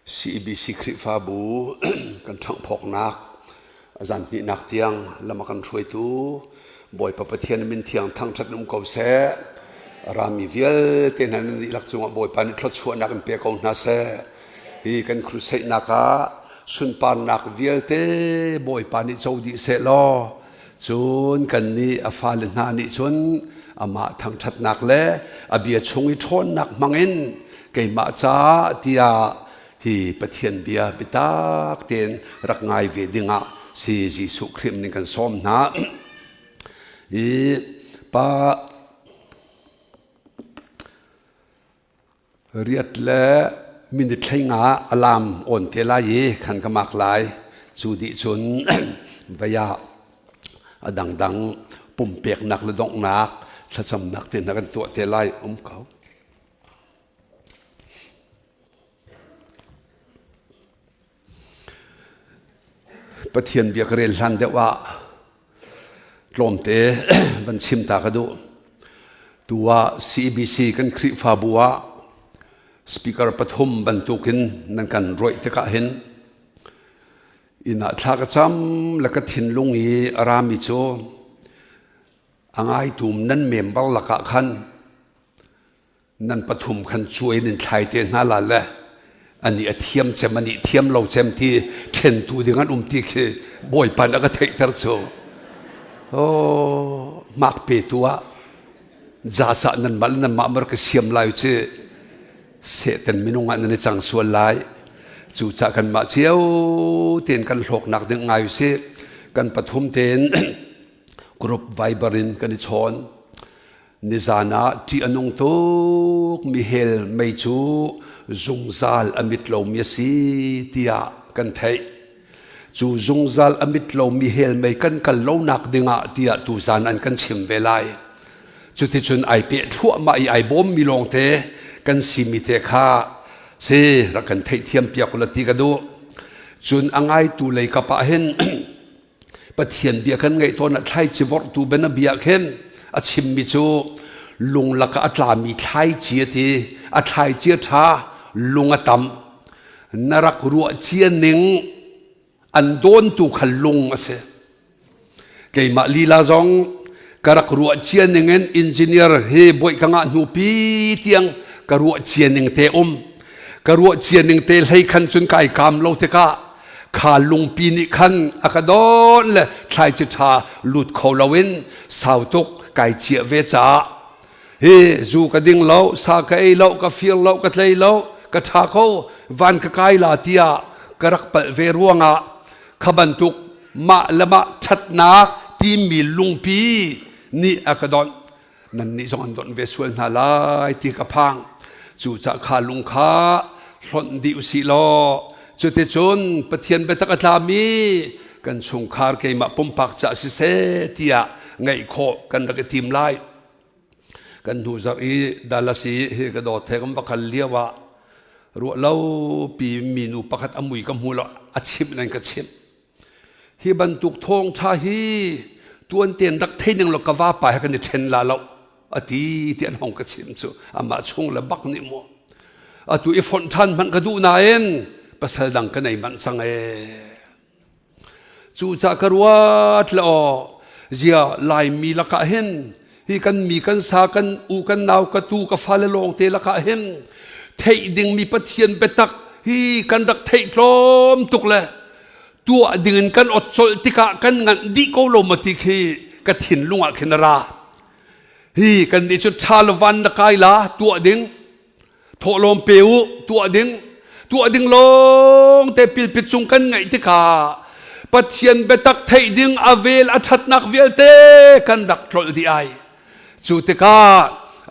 CEBC Khrihfabu kan ṭhanghphawknak zan hnihnak tiang lam a kan hruaitu Bawipa Pathian min thiang thangṭhat um ko seh. Rami vialte hna nan dihlak cungah Bawipa nih thluachuahnak in pe ko hna seh. Hi kan crusade nak ah sunparnak vialte Bawipa nih co dih seh law cun kan nih a fale hna nih cun amah thangṭhatnak le a bia chung i ṭhawnnak hmangin keimah ca tiah hi Pathian bia biatak tein rak ngai ve dingah si Jesuh Khrih ning kan sawm hna. Hi pa Riat le minute thlei nga alarm on te lai i khan ka mak lai. Cu dih cun vei ah a dangdang pumpeknak le donghnak thlacamnak te hna kan tuah te lai um ko. Pathian bia ka rel hlan deuh ah tlawmte van chim ta ka duh. Tu ah CBC kan Khrihfabu ah speaker pathum bantukin nan kan rawih tikah hin inn ah thla ka cam le ka thinlung i a rami cu a ngaitum nan member lakah khan Nan pathum khan cuai in thlai te hna la le ani a thiam cem ani thiam lo cem ti ṭhentu ding an um ti khi Bawipa nih a ka theihter cu. Oh, mak pe tu ah jasa nan mal nan mah mar ka siam lai ci sehten minung ah nan i cang sual lai. Cu ca kan mah cio tein kan hlawknak ding ngai si kan pathum tein group Viber in kan i chawn. Nizan ah ṭih a nung tuk mi hell mei cu zungzal a mit lomi a si tiah kan theih. Cu zungzal a mit lomi hell mei kan kal lonak dingah tiah tuzan an kan chim ve lai. Cuticun ai peh thluahmah i ai bawmmi lawngte kan simi te kha si rak kan theihthiam piak ula ti ka duh. Cun a ngaitu lei kap ah hin Pathian bia kan ngaih tawn ah thlaici vorhtu ben a bia khin a chimmi cu lung lakah a tlami thlaici a ti a thlaici a ṭha lung a tam na rak ruah cia ning an dawntu kha lung a si keimah lila zong ka rak ruah cia ning in engineer hi bawi ka ngah hnu pi tiang ka ruah cia ning te um ka ruah cia ning te hlei khan cun kai kam lo tikah kha lungpi nih khan a ka dawn le thlaici ṭha lut kho loin sau tuk kai ciah ve caah hi zu ka ding lo sa ka ei lo ka fir lo ka tlei lo ka ṭha kho van ka kai la tiah ka rak palh ve ruangah kha bantuk mah le mah ṭhatnak timi lungpi nih a ka donh nannih zong an donh ve sual hna lai ti ka phang cucah kha lung kha hlonh dih usih law cuticun Pathian biatak a tlami kan chungkhar keimah pumpak ca siseh tiah ngaih khawh kan rak i tim lai kan hnu zarh i Dallas i hi ka dawt he kan va kal lio ah ruah lo pi minu pakhat a mui ka hmu lo a chimh nan ka chimh Hi bantuk thawngṭha hi tuan tein rak thei ning law ka vapa he kan i ṭhen la lo a ti ti an hong ka chim cu amah chung le bak nih mu atu i fonh ṭhan hmanh ka duh nain pasal dang ka nei manh cang ee cucah ka ruat le aw zia laimi lakah hin hi kan mi kan sa kan u kan nau ka tu ka fale lawng te lakah hin theih dingmi Pathian biatak hi kan rak theih tlawm tuk le tuah dingin kan ot colh tikah kan nganh dih ko lo ma ti khi ka thinlung ah khin a ra hi kan nih cu ṭha le van na kai la tuah ding thawhlawm pe u tuah ding tuah ding lawng te pilpit cung kan ngaih tikah Pathian biatak theih ding a vel a ṭhatnak vialte kan rak tlolh dih ai cu tikah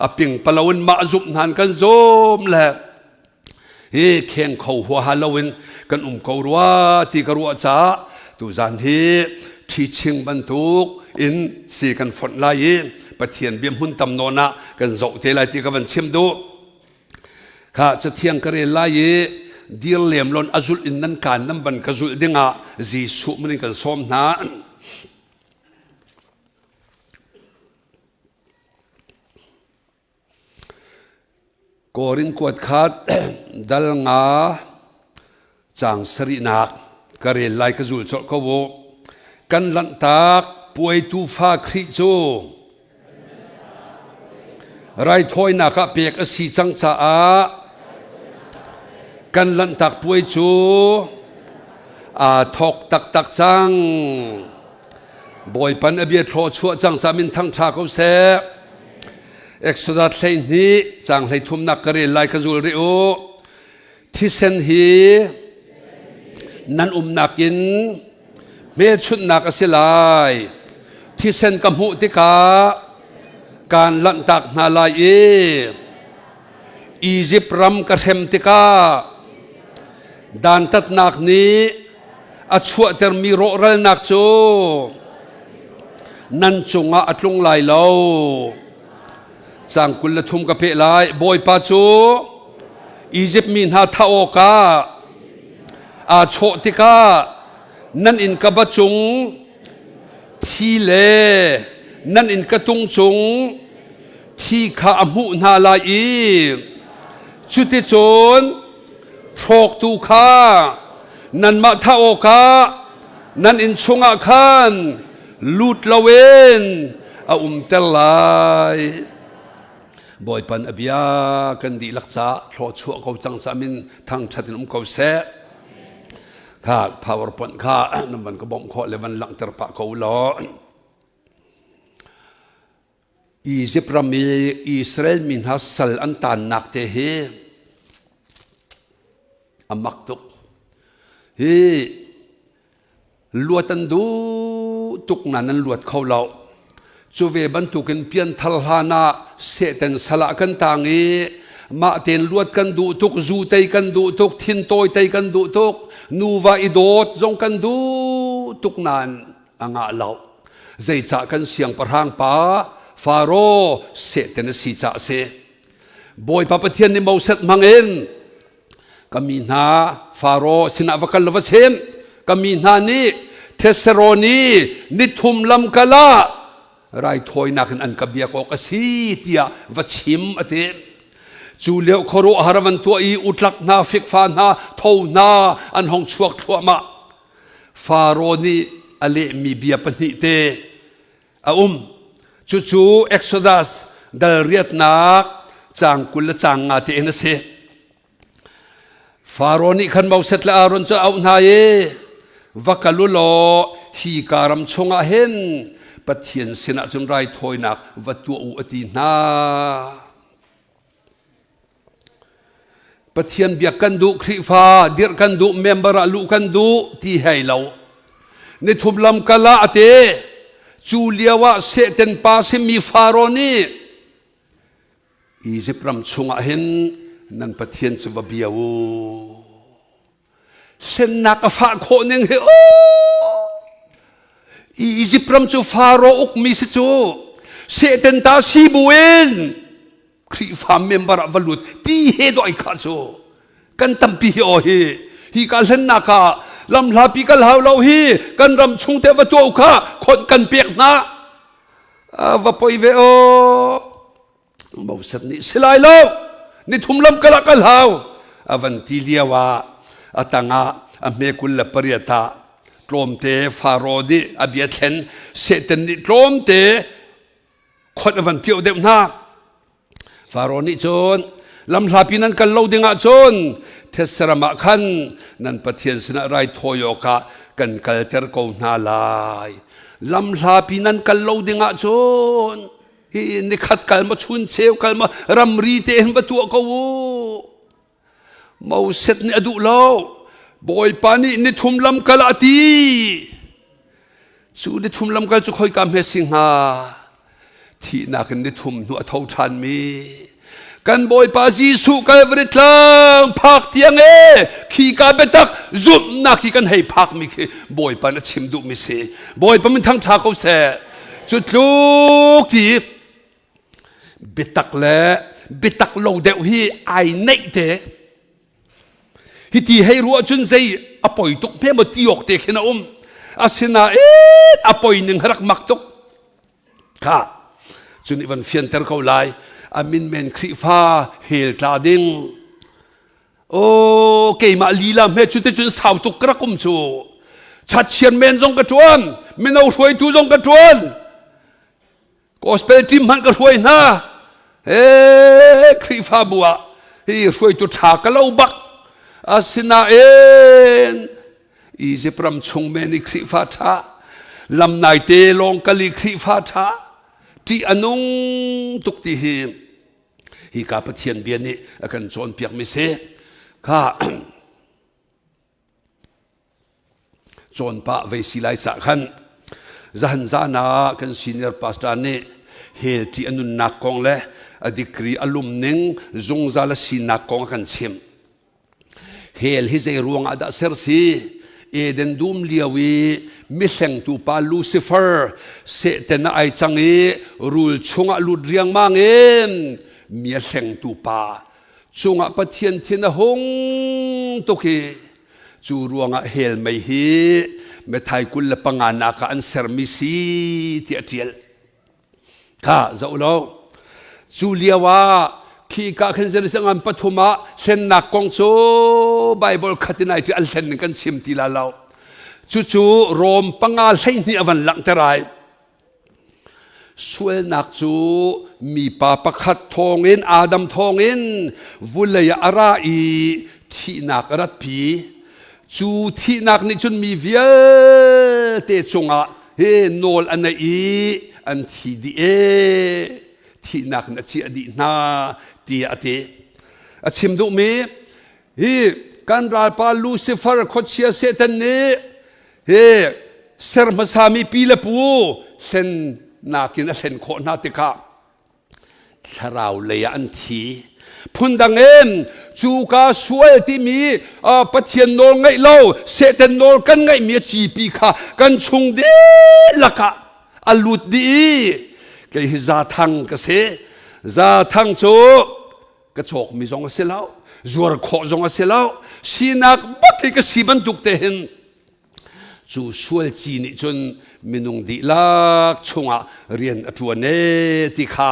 a ping palo in mah zumh hnan kan zum le hi kheng kho huaha loin kan um ko rua ti ka ruah caah tuzan hi ṭhiching bantuk in si kan fonh lai i Pathian bia hmun tam nawn ah kan zoh te lai ti ka van chim duh kha cathiang ka rel lai i dir lem lon a zulh in nan kaan nan van ka zulh dingah Jesuh min in kan sawm hna Korin kuat khat dal nga. Caang sarihnak ka rel lai ka zul colh ko u. Kan lanhtak puai tuufa Khrih cu raithawinak ah pek a si cang caah kan lanhtak puai cu aa thawk taktak cang. Bawipa a bia thlaw chuah cang ca min thang ṭha ko seh. Exodus 12 caang 33nak ka rel lai ka zul rih u. Thisen hi nan umnak in hmelchunhnak a si lai. Thisen ka hmuh tikah kaan lanhtak hna lai i Izipt ram ka hrem tikah dantatnak nih a chuahtermi rawhralnak cu nan cungah a tlung lai lo. Caang 23 ka peh lai. Bawipa cu Izipt mi hna thah awkah aa chawh tikah nan innka ba cung thi le nan innka tung cung thi kha a hmuh hna lai i cuticun hrawktu kha nanmah thah awkah nan inn chungah khan lut loin a umter lai. Bawipa a bia kan dihlak caah thlawchuah ko cang ca min thangṭhat in um ko seh. Kha PowerPoint kha nan van ka bawmh khawh le van langhter pah ko law. Egypt ram i Israel mi hna sal an taannak te hi a mak tuk. Hi Luat an duh tuk nain an luat kho lo. Cu ve bantukin pianthar hlan ah Satan sal ah kan tang i mah tein luat kan duh tuk, zu tei kan duh tuk, thintawi tei kan duh tuk, nuva i dawt zong kan duh tuk nain a ngah lo. Zeicah kan siangpahrang pa Faro Satan a si caah a si. Bawipa Pathian nih Moses hmangin Ka mi hna Faro sinah va kal law va chim. Ka mi hna nih Thessaloni nithum lamkal ah raithawinak in an ka biak awk a si tiah va chim a ti. Cu lio khuaruahhar van tuah i utlak hna, fikfa hna, tho hna an hong chuak thluahmah. Faro nih a lehmi bia pahnih te a um. Cucu Exodus dal riatnak caang 20 le caang nga te in a si. Faro nih khan Moses le Aaron cu a auh hna i va kal u law hi ka ram chungah hin Pathian sinah cun raithawinak va tuah u a ti hna. Pathian biak kan duh, Khrihfa dirh kan duh, member ah luh kan duh ti hei lo. Nithum lamkal ah a te. Cu lio ah Satan pa simi Faro nih Izipt ram chungah hin nan Pathian cu va bia u. Sennak a fah khawh ning hi aw! Izipt ram cu Faro ukmi si cu. Satan ta si buin Khrihfa member ah va lut ti he doi kha cu kan tampi hi aw hi hi ka hlennak ah lamhlapi kal hau lo hi kan ram chung te va tuah kha khon kan pek hna va poi ve aw Moses nih si lai lo nithum lam kal ah kal hau a van ti lio ah a tangah a hme 28 ah tlawmte Faro nih a bia thlen Satan nih tlawmte khot a van pioh deuh hna Faro nih cun lamhlapi nan kal lo ding ah cun thetse ram ah khan nan Pathian sinah raithawi awkah kan kalter ko hna lai lamhlapi nan kal lo ding ah cun hi nikhat kal ma chun cheu kal ma ramri te hin va tuah ko u Moses nih a duh lo. Bawipa nih nithum lamkal a ti. Cu nithum lamkal cu khoika hme si hnga? Thihnak in nithum hnu a tho ṭhanmi kan Bawipa Jesuh Calvary tlang phak tiang e khi ka biatak zumhnak hi kan hei phakmi khi Bawipa na chim duhmi si. Bawipa min thangṭha ko seh. Cu tluk ti Biatak le biatak lo deuh hi ai neih te. Hiti hei ruah cun zei a poi tuk hme maw ti awk te khin a um. Asinain a poi ning rak mak tuk. Kha cun i van fianter ko lai. A min men Khrihfa hell tla ding. O keimah lila hme cu te cun sau tuk ka rak um cu. Chatchian men zong ka ṭuan, mino hruaitu zong ka ṭuan. Gospel team hmanh ka hruai hna. He Khrihfabu ah hi hruaitu ṭha ka lo bak. Asinain Egypt ram chung men i Khrihfa ṭha, lam naite lawng kal i Khrihfa ṭha, ṭih a nung tuk ti hi hika Pathian bia nih a kan cawnpiakmi si. Kha cawnpah vei si lai cah khan zahan zan ah kan senior pastor nih hell ṭih a nunnak kong le a degree a lum ning zungzal a sinak kong a kan chimh. Hell hi zei ruang ah dah ser si? Eden dum lio i mihlengtu pa Lucifer Satan ah ai cang i rul chungah lut riangmang in mi a hlengtu pa cungah Pathian thin a hung tuk i cu ruangah hell mei hi methai 25 nak ah an sermi si ti a ṭial. Kha zoh lo. Cu lio ah khi ka khin Jerusalem pathum ah hlennak kong cu Bible khat in ai ṭial an hlen ning kan chim ti la lo. Cucu Rom panga 12 a van langhter ai. Sualnak cu mipa pakhat thawngin Adam thawngin vulei ah a ra i thihnak a ratpi. Cu thihnak nih cun mi vialte cungah hi nawl a neih i an thi dih e thihnak in a chiah dih hna tiah a ti. A chim duhmi hi kan ralpa Lucifer khuachia Satan nih hi ser hmasami pi le pu hlennak in a hlen khawh hna tikah thlarau lei ah an thi. Phundang in cuka sual timi Pathian nawl ngaih lo Satan nawl kan ngaihmi a cipi kha kan chung dihlak ah a lut dih i kei hi zathang ka si. Zathang cu ka cawkmi zong a si lo zuar khawh zong a si lo sinak bak hi ka si bantuk te hin cu sual ci nih cun minung dihlak chungah rian a ṭuan e ti kha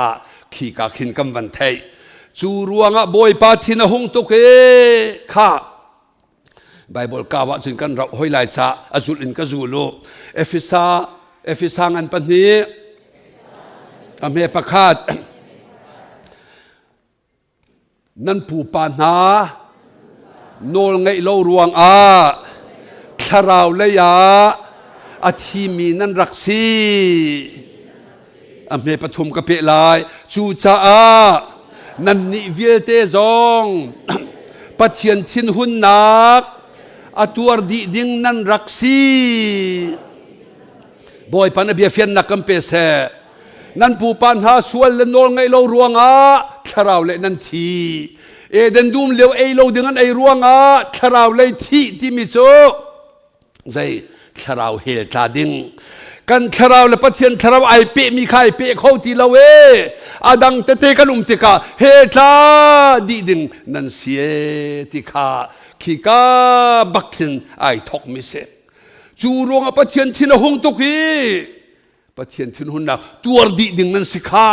khika khin kan van theih cu ruangah Bawipa thin a hung tuk e kha Bible kau ah cun kan rauh hoi lai ca a zulh in ka zul u Efesa Efesa ngan pahnih a hme pakhat Nan pupa hna nawl ngeih lo ruangah thlarau lei ah a thimi nan rak si. A hme pathum ka peh lai. Cucaah nannih vialte zong Pathian thinhunnak a tuar dih ding nan rak si. Bawipa na bia fiannak kan pe seh. Nan pupa hna sual le nawl ngaih lo ruangah thlarau le nan thi. Eden dum lio ei lo ding an ei ruangah thlarau lei thih timi cu zei thlarau hel tla ding. Kan thlarau le Pathian thlarau ai pehmi kha ai peh kho ti lo e. A dang tete kan um tikah hel tla dih ding nan si e ti kha khika bak khin ai thokmi si. Cu ruangah Pathian thin a hung tuk i Pathian thinhunnak tuar dih ding nan si kha.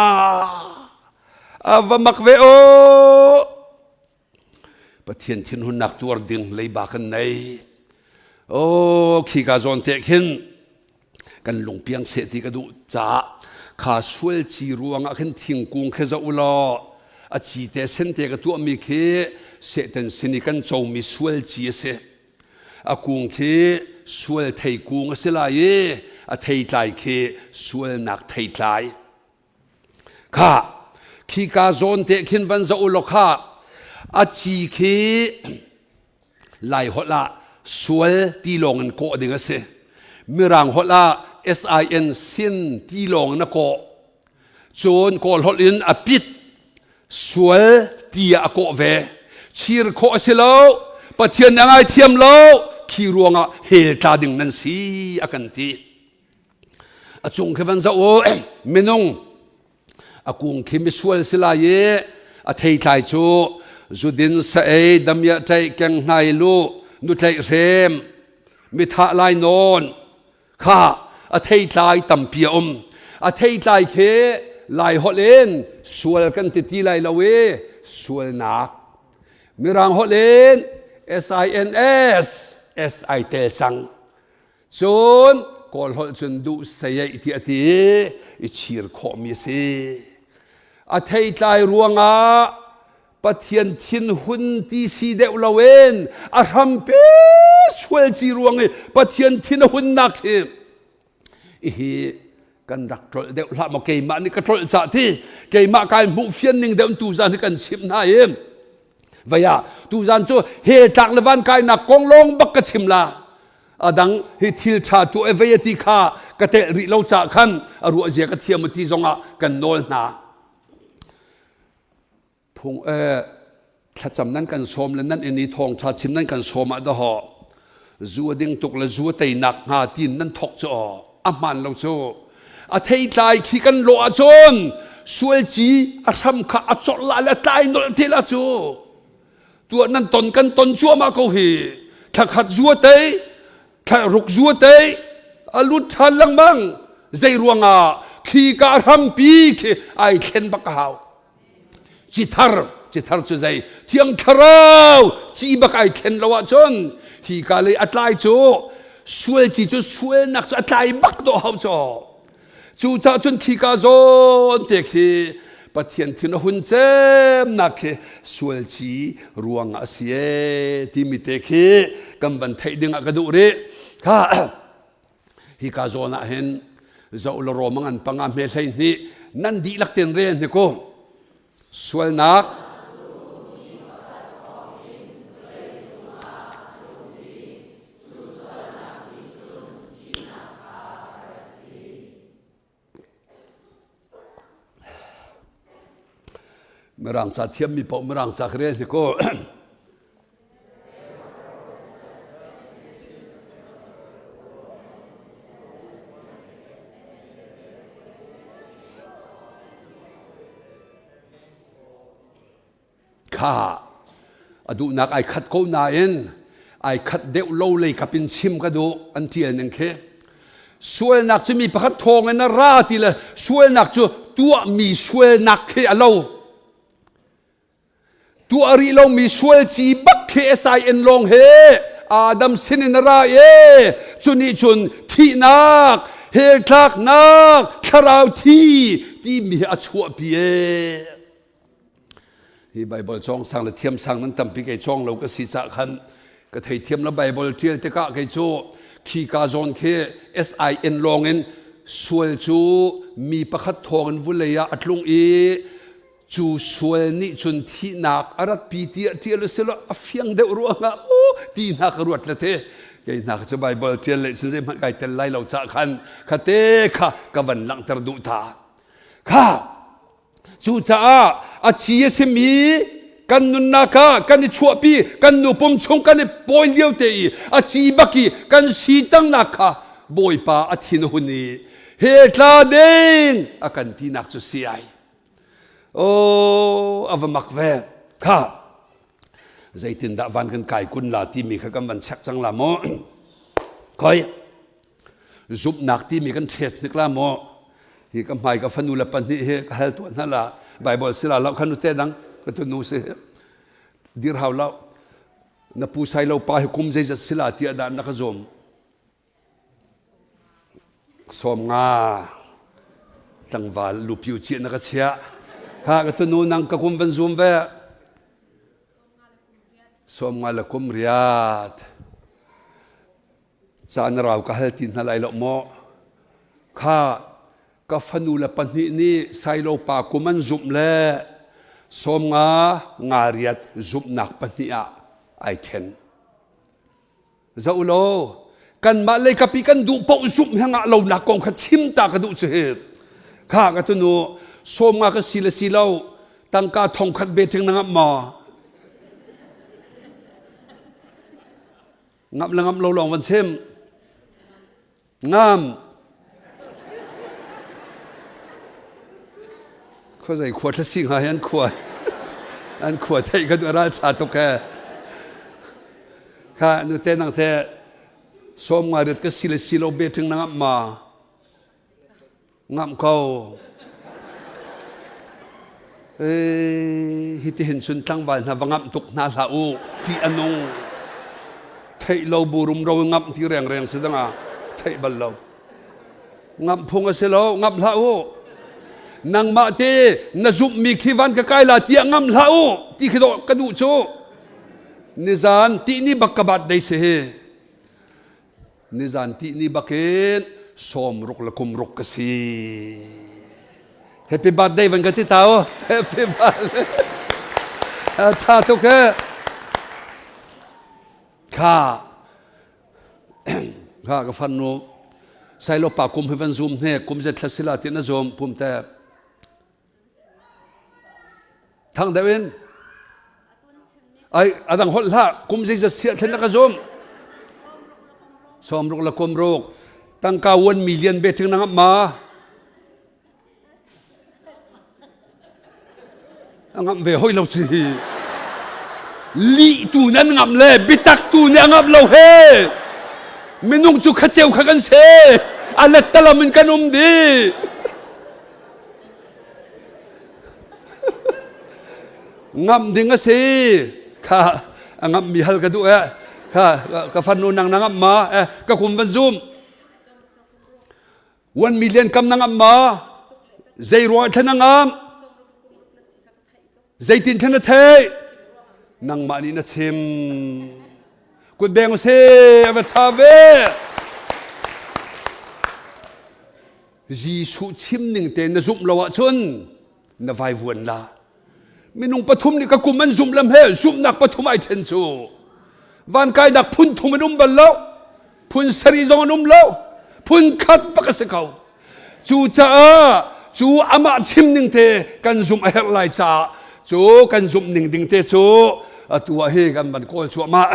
A va mak ve aw. Pathian thinhunnak tuar ding leiba kan nei. Oh, khi ka zawn te khin kan lungpiang seh ti ka duh caah kha sual ci ruangah khin thingkung khi zoh ulaw a ci te sen te ka tuahmi khi Satan sin i kan comi sual ci a si. A kung khi sual theikung a si lai i a theitlai khi sualnak theitlai. Kha khika zawn te khin van zoh u law kha a ci khi Lai holh ah sual ti lawng in kawh ding a si. Mirang holh ah sin sin ti lawng in a kawh. Cun Kawl holh in a pit sual tiah a kawh ve. Chir khawh a si lo. Pathian a ngaithiam lo. Khi ruangah hell tla ding nan si a kan ti. A cung khi van zoh u. Minung a kung khi misual si lai i a theitlai cu zudin sa ei damiah ṭaih keng hnai lu nutlaih hrem mithah lai nawn Kha a theitlai tampi a um. A theitlai khi Lai holh in sual kan ti ti lai lo i sualnak. Mirang holh in S-I-N-S, S ai tel cang. Cun Kawl holh cun duh sayei ti a ti i chir khawhmi a si. A theitlai ruangah Pathian thinhun ti si deuh loin a hrampe sual ci ruang i Pathian thin a hunnak hi hi kan rak tlolh deuh hlah maw keimah nih ka tlolh cah ti keimah kai hmuh fian ning deuh tuzan hi kan chimh hna i vaya tuzan cu hel tlak le van kainak kong lawng bak ka chim la adang hi thil tha tu e vei ti kha ka telh rih lo ca khan a ruah zia ka thiam ti zongah kan nawl hna Phung thlacam nan kan sawm le nan inn i thawngṭha chim nan kan sawm ah dahawh zu a ding tuk le zu a teinak hnga tiin nan thawk cu aw a hmaan lo cu a theitlai khi kan lawh ahcun sualci a hram kha a cawlh la le a tlai nolh te la cu tuah nan ton kan ton cuahmah ko hi thlakhat zu a tei thlaruk zu a tei a lut ṭhan lengmang zei ruangah khi ka hrampi khi ai thlen bak a hau Cithar cithar cu zei thiang thlarau ci bak ai thlen lo ahcun hi ka lei a tlai cu sual ci cu sualnak cu a tlai bak dawh hau cu cu cah cun khi ka zawn te khi Pathian thin a hun cemnak khi sual ci ruang ah a si e timi te khi kan van theih ding ah ka duh rih kha Hika zawn ah hin zoh la rawm ngan panga hme 12 nan dihlak ten rel hnik u. Sualnak Mirang ca thiammi paoh Mirang ca ka rel hnik u. Kha a duhnak ai khat ko nain ai khat deuh lo lei kap in chim ka duh an ṭial ning khi. Sualnak cu mi pakhat thawng in a ra ti le sualnak cu tuahmi sualnak khi a lo. Tuah rih lomi sual ci bak khi SIN lawng he Adam sin in a ra i cu nih cun thihnak, hell tlaknak, thlarau thi timi hi a chuahpi ee. Hi Bible cawng sang le thiam sang nan tampi kei cawng lo ka si cah khan ka thei thiam la Bible tial tikah kei cu khi ka zawn khi SIN lawng in sual cu mi pakhat thawng in vulei ah a tlung i cu sual nih cun thihnak a ratpi tiah tial a si lo a fiang deuh ruangah u ti hna ka ruat le te kei hna cu Bible tial le cun zeihmanh kai tel lai lo cah khan khate kha ka van langhter duh ta kha Cucaah a ci a simi kan nunnak ah kan i chuahpi kan nu pum chung kan i pawi lio te i a ci bak i kan si cangnak kha Bawipa a thin a hun i he tla ding a kan tinak cu si ai. Oh, a va mak ve. Kha zeitindah van kan kai kun la timi kha kan van check cang la maw? Khoi zumhnak timi kan test hnik la maw hi ka hmai ka fanu le pahnih hi ka hal tuah hna la bible sila lo khan te dang ka tu nu si dir hau lo na pu sai lo pa hi kum zeizat sila tiah dah na ka zum som nga tlangval lupiu chiah na ka chiah ha ka tu nu nang ka kum van zum ve som nga le kum riat Ca na rau ka hal ti hna lai lo maw? Kha ka fanu le pahnih nih Sailo pa kum an zumh le 50 nga riat zumhnak pahnih ah ai ṭhen. Zoh law, kanmah lei kapi kan duh paoh zumh hi ngah lonak kong kha chim ta ka duh cu hi. Kha ka tunu 50 ka si le si lo tangka thongkhat betting na ngamh maw? Ngamh le ngamh lo lawng van chim. Ngam. Khua zei khua thlasi hnga hi an khua an khua theih ka duh ral cha tuk he. Kha nu te nang the som nga rit ka si le si lo betting na ngamh ma? Ngamh ko. Hitihin cun tlangval hna va ngamh tuk hna hlah u, ṭih a nung. Theih lo bu rumro i ngamh ti rengreng si dangah theih bal lo. Ngamh phung a si lo, ngamh hlah u. Nangmah te na zumhmi khi van ka kai la tiah ngamh hlah u ti khi dawh ka duh cu. Nizan tihni bak ka bat dei si hi. Nizan tihni bakin 60 le kum ruk ka si. Happy birthday van ka ti ta o. Happy birthday. Tha tuk he. Kha. Kha ka fan nu. Sailo pa kum hi van zoom hne kum zet thla sila ti na zoom pum te. Thang deuh in ai adang holh hlah kum zeizat siah thlen na ka zum 60 le kum ruk tangka 1 million betting na ngap ma a ngamh ve hoi lo si lih tu nan ngamh le bitak tu nih a ngamh lo he minung cu khaceu kha kan se a lettalam in kan um dih Ngamh ding a si. Kha a ngamh mi hal ka duh eh. Kha ka fanu nang na ngamh ma? Eh ka kum van zum. 1 million kam na ngamh ma? Zei ruang thlen na ngamh? Zeitin thlen na theih? Nangmah nih na chim. Kut beng si, a va tha ve. Jesuh chim ning te na zumh lo ahcun na vaivuan la. Minung pathum nih ka kum an zumh lam he zumhnak pathum ai then cu. Van kainak phun thum an um bal lo. Phun sarih zong an um lo. Phun khat bak a si ko. Cucaah cu amah chim ning te kan zumh a herh lai caah cu kan zumh ning ding te cu atu ah hi kan van kawl cuahmah.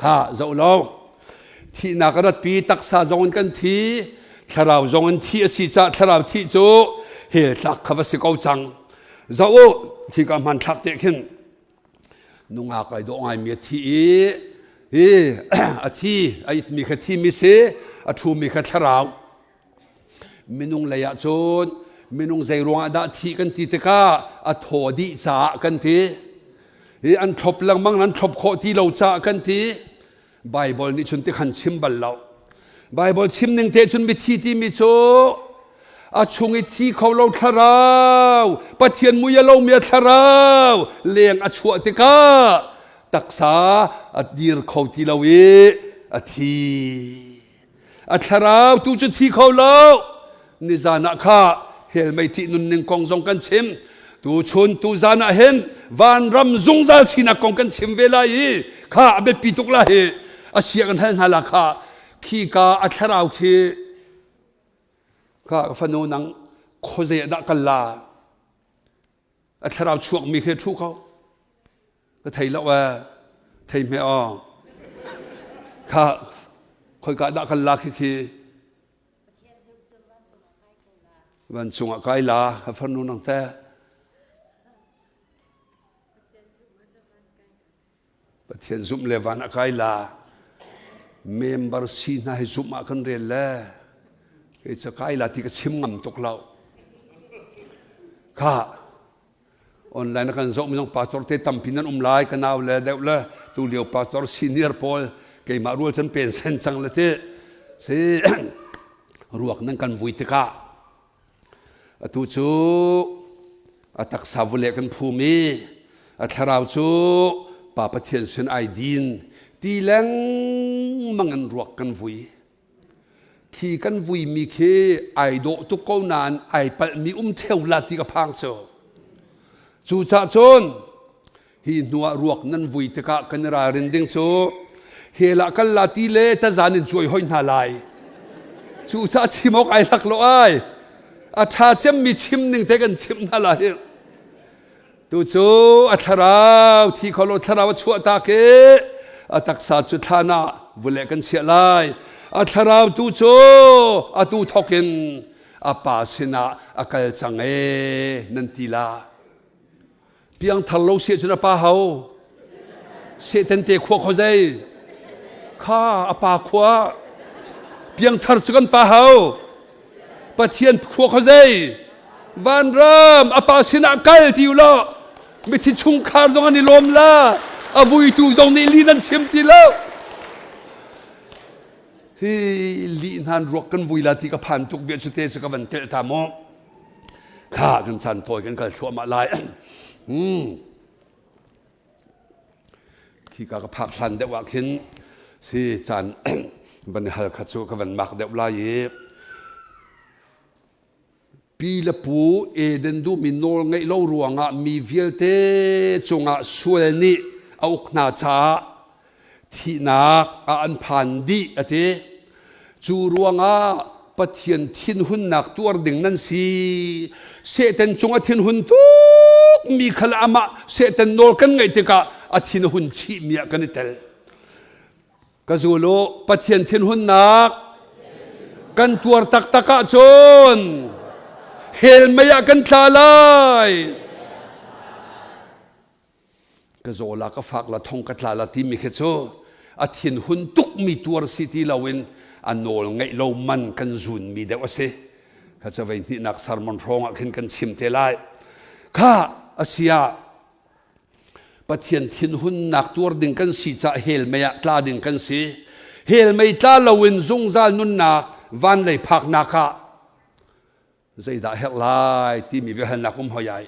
Kha zoh lo. Thihnak a ratpi taksa zong in kan thi, thlarau zong in thi a si caah thlarau thih cu hell tlak kha va si ko cang. Zoh u, khi ka hmanthlak te khin nungak ai dawh ngaimi a thi i hi a thi a itmi kha thimi si a ṭhumi kha thlarau Minung lei ah cun minung zei ruangah dah thih kan ti tikah a thaw dih caah kan ti. Hi an thlop lengmang nan thlop khawh ti lo caah kan ti. Bible nih cun tikhan chim bal lo. Bible chim ning te cun mithi timi cu a chung i thi kho lo thlarau Pathian mui a lomi a thlarau leng a chuah tikah taksa a dir kho ti lo i a thi. A thlarau tu cu thi kho lo. Nizan ah kha hell mei ṭih nunning kong zong kan chim. Tu chun tu zan ah hin vanram zungzal sinak kong kan chim ve lai i kha a biapi tuk la hi a sia kan hal hna la kha khi ka a thlarau khi kha ka fanu nang khuazei ah dah kal la A thlarau chuakmi khi ṭhu ko. Ka thei lo ee. Thei hme aw. Kha khoika dah kan la khi khi. Vancung ah kai la. A farnu nang teh. Pathian zumh le van a kai la. Member si hna hi zumh ah kan rel le kei cu kai la ti ka chim ngam tuk lo. Kha online a kan zoh mi zong pastor te tampi nan um lai ka nau le deuh le tu lio pastor senior pawl keimah rual chan pensen cang le ti si ruak nan kan vui tikah Atu cu a taksa vule kan phum i a thlarau cu Pa Pathian sin ai din ti lengmang in ruak kan vui. Khi kan vuimi khi ai dawh tuk ko nain ai palhmi um ṭheo la ti ka phang cu. Cucah cun Hi hnuah ruak nan vui tikah kan i ralrin ding cu hell ah kal la ti le tazan in cuai hoi hna lai. Cucaah chim awk ai lak lo ai. A ṭha cemmi chim ning te kan chimh hna lai. Tu cu a thlarau thi kho lo thlarau a chuah tak i a taksa cu thlan ah vule kan chiah lai. A thlarau tu cu atu thawk in a pa sinah a kal cang e nan ti la. Piangthar lo si cun a pa ho? Satan te khua khuazei? Kha a pa khua. Piangthar cu kan pa ho? Pathian khua khuazei? Vanram a pa sinah kal ti u law. Mithi chungkhar zong an i lawm la. A vuitu zong nih lih nan chim ti lo. Hi lih hnan ruak kan vui la ti ka phan tuk bia cu te cu ka van telh ta maw. Kha kan chan tawi kan kal thluahmah lai. Hmm. Khika ka phak hlan deuh ah khin si caan van i hal kha cu ka van mak deuh lai i pi le pu Eden duhmi nawl ngeih lo ruangah mi vialte cungah sual nih a uk hna caah thihnak ah an phan dih a ti. Cu ruangah Pathian thinhunnak tuar ding nan si. Satan cung a thinhun tuk mi khal amah Satan nawl kan ngaih tikah a thin a hun chihmi ah kan i tel. Ka zul u, Pathian thinhunnak kan tuar taktak ahcun hell mei ah kan tla lai. Ka zaw la ka fak la thong ka tla la timi khi cu a thinhun tukmi tuar si ti loin a nawl ngeih lo man kan zunmi deuh a si. Kha ca vei hnihnak sermon hrawng ah khin kan chim te lai. Kha a si ah Pathian thinhunnak tuar ding kan si caah hell mei ah tla ding kan si. Hell mei tla loin zungzal nunnak van lei phaknak ah zeidah herh lai timi biahalnak um hoi ai.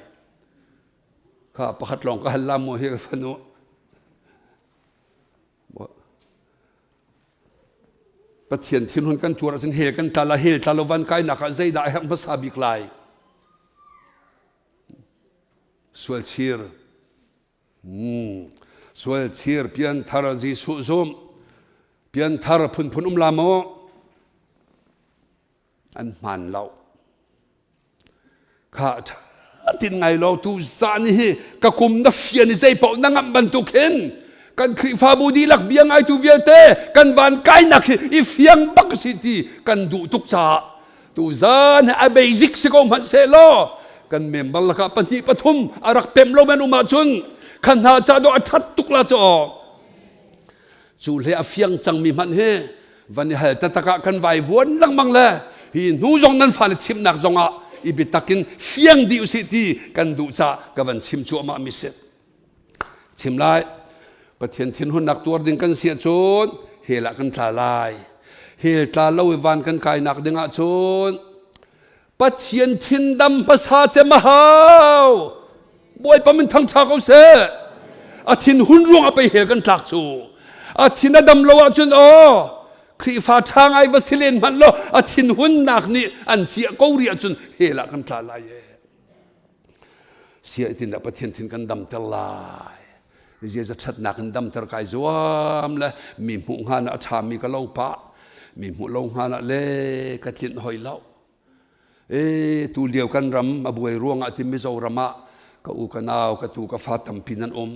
Kha pakhat lawng ka hal la mu hi ka fanu. Pathian thinhun kan tuar ahcun hell kan tla la hell tla lo van kainak ah zeidah a herh hmasa bik lai? Sualchir. Sualchir pianthar Jesuh zum. Pianthar phunphun um la maw? An hmaan lo. Kha tin ngai lo tu zan hi ka kum na fian i zei paoh na ngamh bantuk hin kan Khrihfabu dihlak bia ngaitu vialte kan van kainak hi i fiang bak si ti kan duh tuk caah tuzan hi a basic si ko hmanh seh law kan member lakah pahnih pathum a rak pem lo men um ahcun khan hna ca dawh a ṭhat tuk la cu cu hle a fiang cangmi hmanh hi van i hal taktak ah kan vai vuan lengmang le hi hnu zong nan fale chimnak zong ah i biatak in fiang dih usih ti kan duh caah ka van chim cuahmah mi si chim lai Pathian thinhunnak tuar ding kan si ahcun hell ah kan tla lai hell tla lo i van kan kainak ding ahcun Pathian thindam hmasa cem a hau. Bawipa min thangṭha ko seh. A thin hun ruang a pei hel kan tlak cu. A thin a dam lo ahcun aw Khrihfa ṭha ngai va si len hmanh law a thin hunnak nih an ciah ko rih ahcun hell ah kan tla lai e. Sia itin dah Pathian thin kan damter lai. Ziaza ṭhatnak in damter kai zuam le mi hmuh hngan ah a ṭhami ka lo pah. Mi hmuh lo hngan ah le ka tlinh hoi lo. E tu lio kan ram a buai ruangah ti Mizoram ah ka u ka nau ka tu ka fa tampi nan um.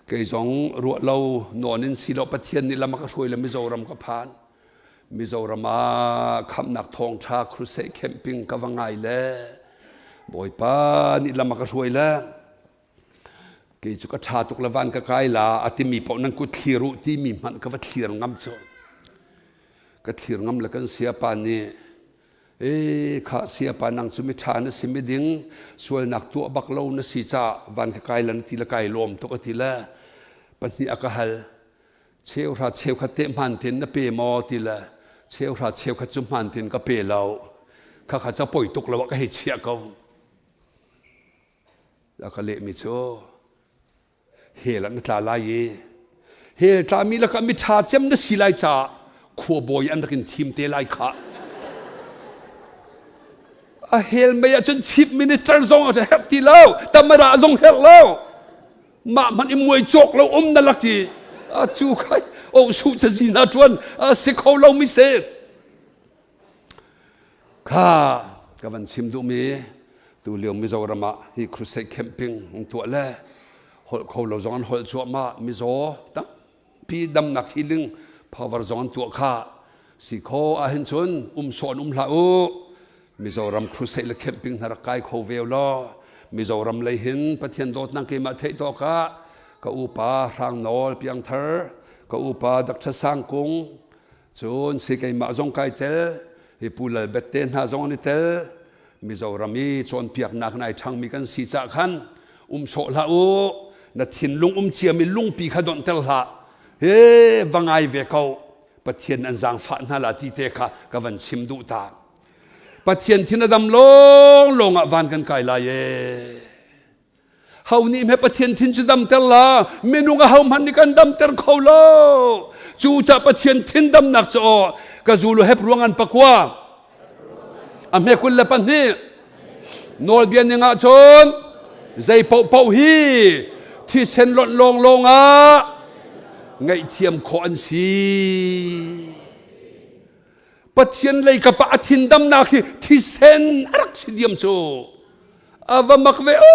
Kei zong ruah lo nawn in si lo Pathian nih lam a ka hruai le Mizoram ka phan. Mizoram ah khamhnak thawngṭha crusade camping ka va ngai le Bawipa nih lam a ka hruai le kei cu ka ṭha tuk le van ka kai la a timi paoh nan kut thlir u timi hmanh ka va thlir ngam cu. Ka thlir ngam le kan siapa nih e kha siapa nang cu miṭha na si miding sualnak tuah bak lo na si caah van ka kai la na ti le kai lawm tuk a ti le pahnih a ka hal cheuhra cheukhat te hmaan tein na pe maw ti le cheuhra cheukhat cu hmaan tein ka pe lo kha kha ca poi tuk lo ah ka hei chiah ko a ka lehmi cu hell ah na tla lai i hell tlami lakah miṭha cem na si lai caah khuabawi an rak in thim te lai khah. A hell mei ahcun chief minister zong a herh ti lo, tamara zong herh lo. Mah hmanh i muai cawk lo um na lak i a cu khai o su cazi na ṭuan a si kho lo mi si. Kha ka van chim duhmi tu lio Mizoram ah hi crusade camping an tuah le holh kho lo zong an holh cuahmah mizaw tampi damnak healing power zong an tuah kha si kho ahhin cun um sawh in um hlah u Mizoram crusade le camping hna rak kai kho ve law Mizoram lei hin Pathian dawtnak keimah theih tawk ah ka upa Hrang Nawl Piangthar ka upa Dr. Sang Kung Cun si keimah zong kai tel, hi Pu Lal Bet te hna zong an i tel. Mizoram i cawnpiaknak in ai ṭhangmi kan si cah khan. Um sawh hlah u. Na thinlung um ciami lungpi kha donhter hlah. He va ngai ve ko. Pathian an zaangfah hna la ti te kha ka van chim duh ta. Pathian thin a dam lawng lawng ah van kan kai lai ee. Ho nih hme Pathian thin cu damter la minung a ho hmanh nih kan damter kho lo. Cucah Pathian thin damnak cu aw ka zulu hep ruang an pakua a hme 22 nawlbia ning ah cun zei paohpaoh hi thisen lonh lawng lawng ah ngaihthiam khawh an si. Pathian lei kap ah a thindamnak hi thisen a rak si diam cu. A va mak ve o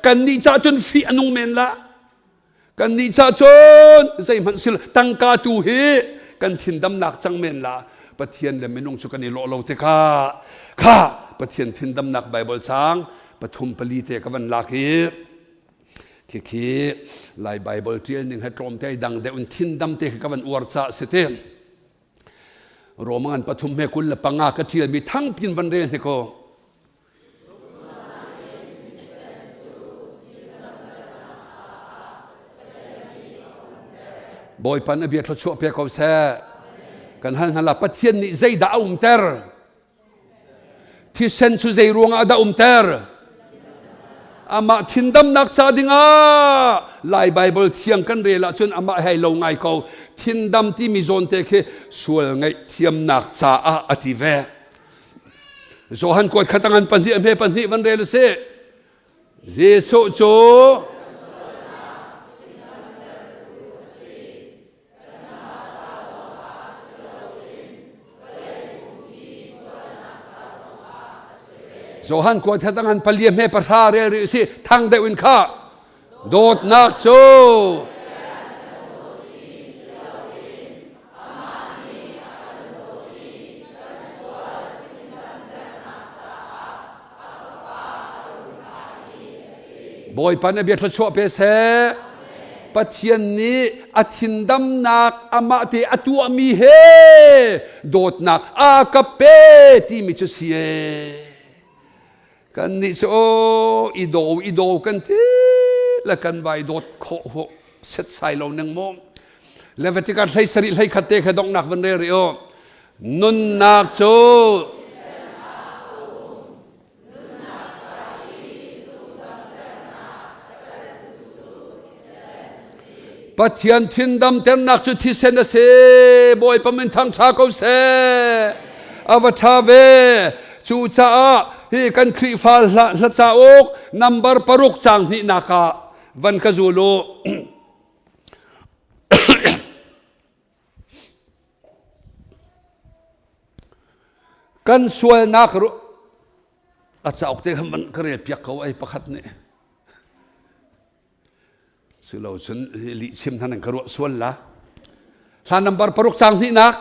kan nih ca cun fih a nung men la. Kan nih ca cun zeihmanh sil tangka tu hi kan thindamnak cang men la. Pathian le minung cu kan i lawh lo tikah kha Pathian thindamnak Bible cang pathum pali te ka van lak i khikhi Lai Bible ṭial ning he tlawmte dang deuh in thindam te khi ka van uar ca si te. Roman pathum he 25 ka ṭialmi thangpin van rel hnik aw. Bawipa na bia thluachuah pe ko seh. Kan hal hna la Pathian nih zeidah a umter? Thisen cu zei ruangah dah umter? Amah thindamnak ca dingah Lai Baibal thiang kan rel ahcun amah hei lo ngai ko. Thindam timi zawn te khi sual ngaihthiamnak caah a ti ve. Johan kuat khat angan pahnih a hme pahnih van rel usih. Jesuh cu Johan kua that angan palia hme pahra rel rih si thang deuh in kha dawtnak cu Bawipa na bia thluachuah pe seh. Pathian nih a thindamnak amah te a tuahmi he dawtnak a ka pe timi cu si ee. Kan nih cu aw i daw i daw kan ti le kan vai dawt khawh hu set sai lo neng maw. Leviticus hlei sarih hlei khat te kha donghnak van rel rih aw. Nunnak cu Pathian thindamternak cu thisen a si. Bawipa min thangṭha ko seh. A va ṭha ve. Cucaah hi kan Khrihfa hla, hla cauk number paruk caang hnihnak ah van ka zul u. Kan sualnak a cauk te khan van ka rel piak ko ai pakhat nih. Silo cun lih chim hna nan ka ruah sual la. Hla number paruk cang hnihnak.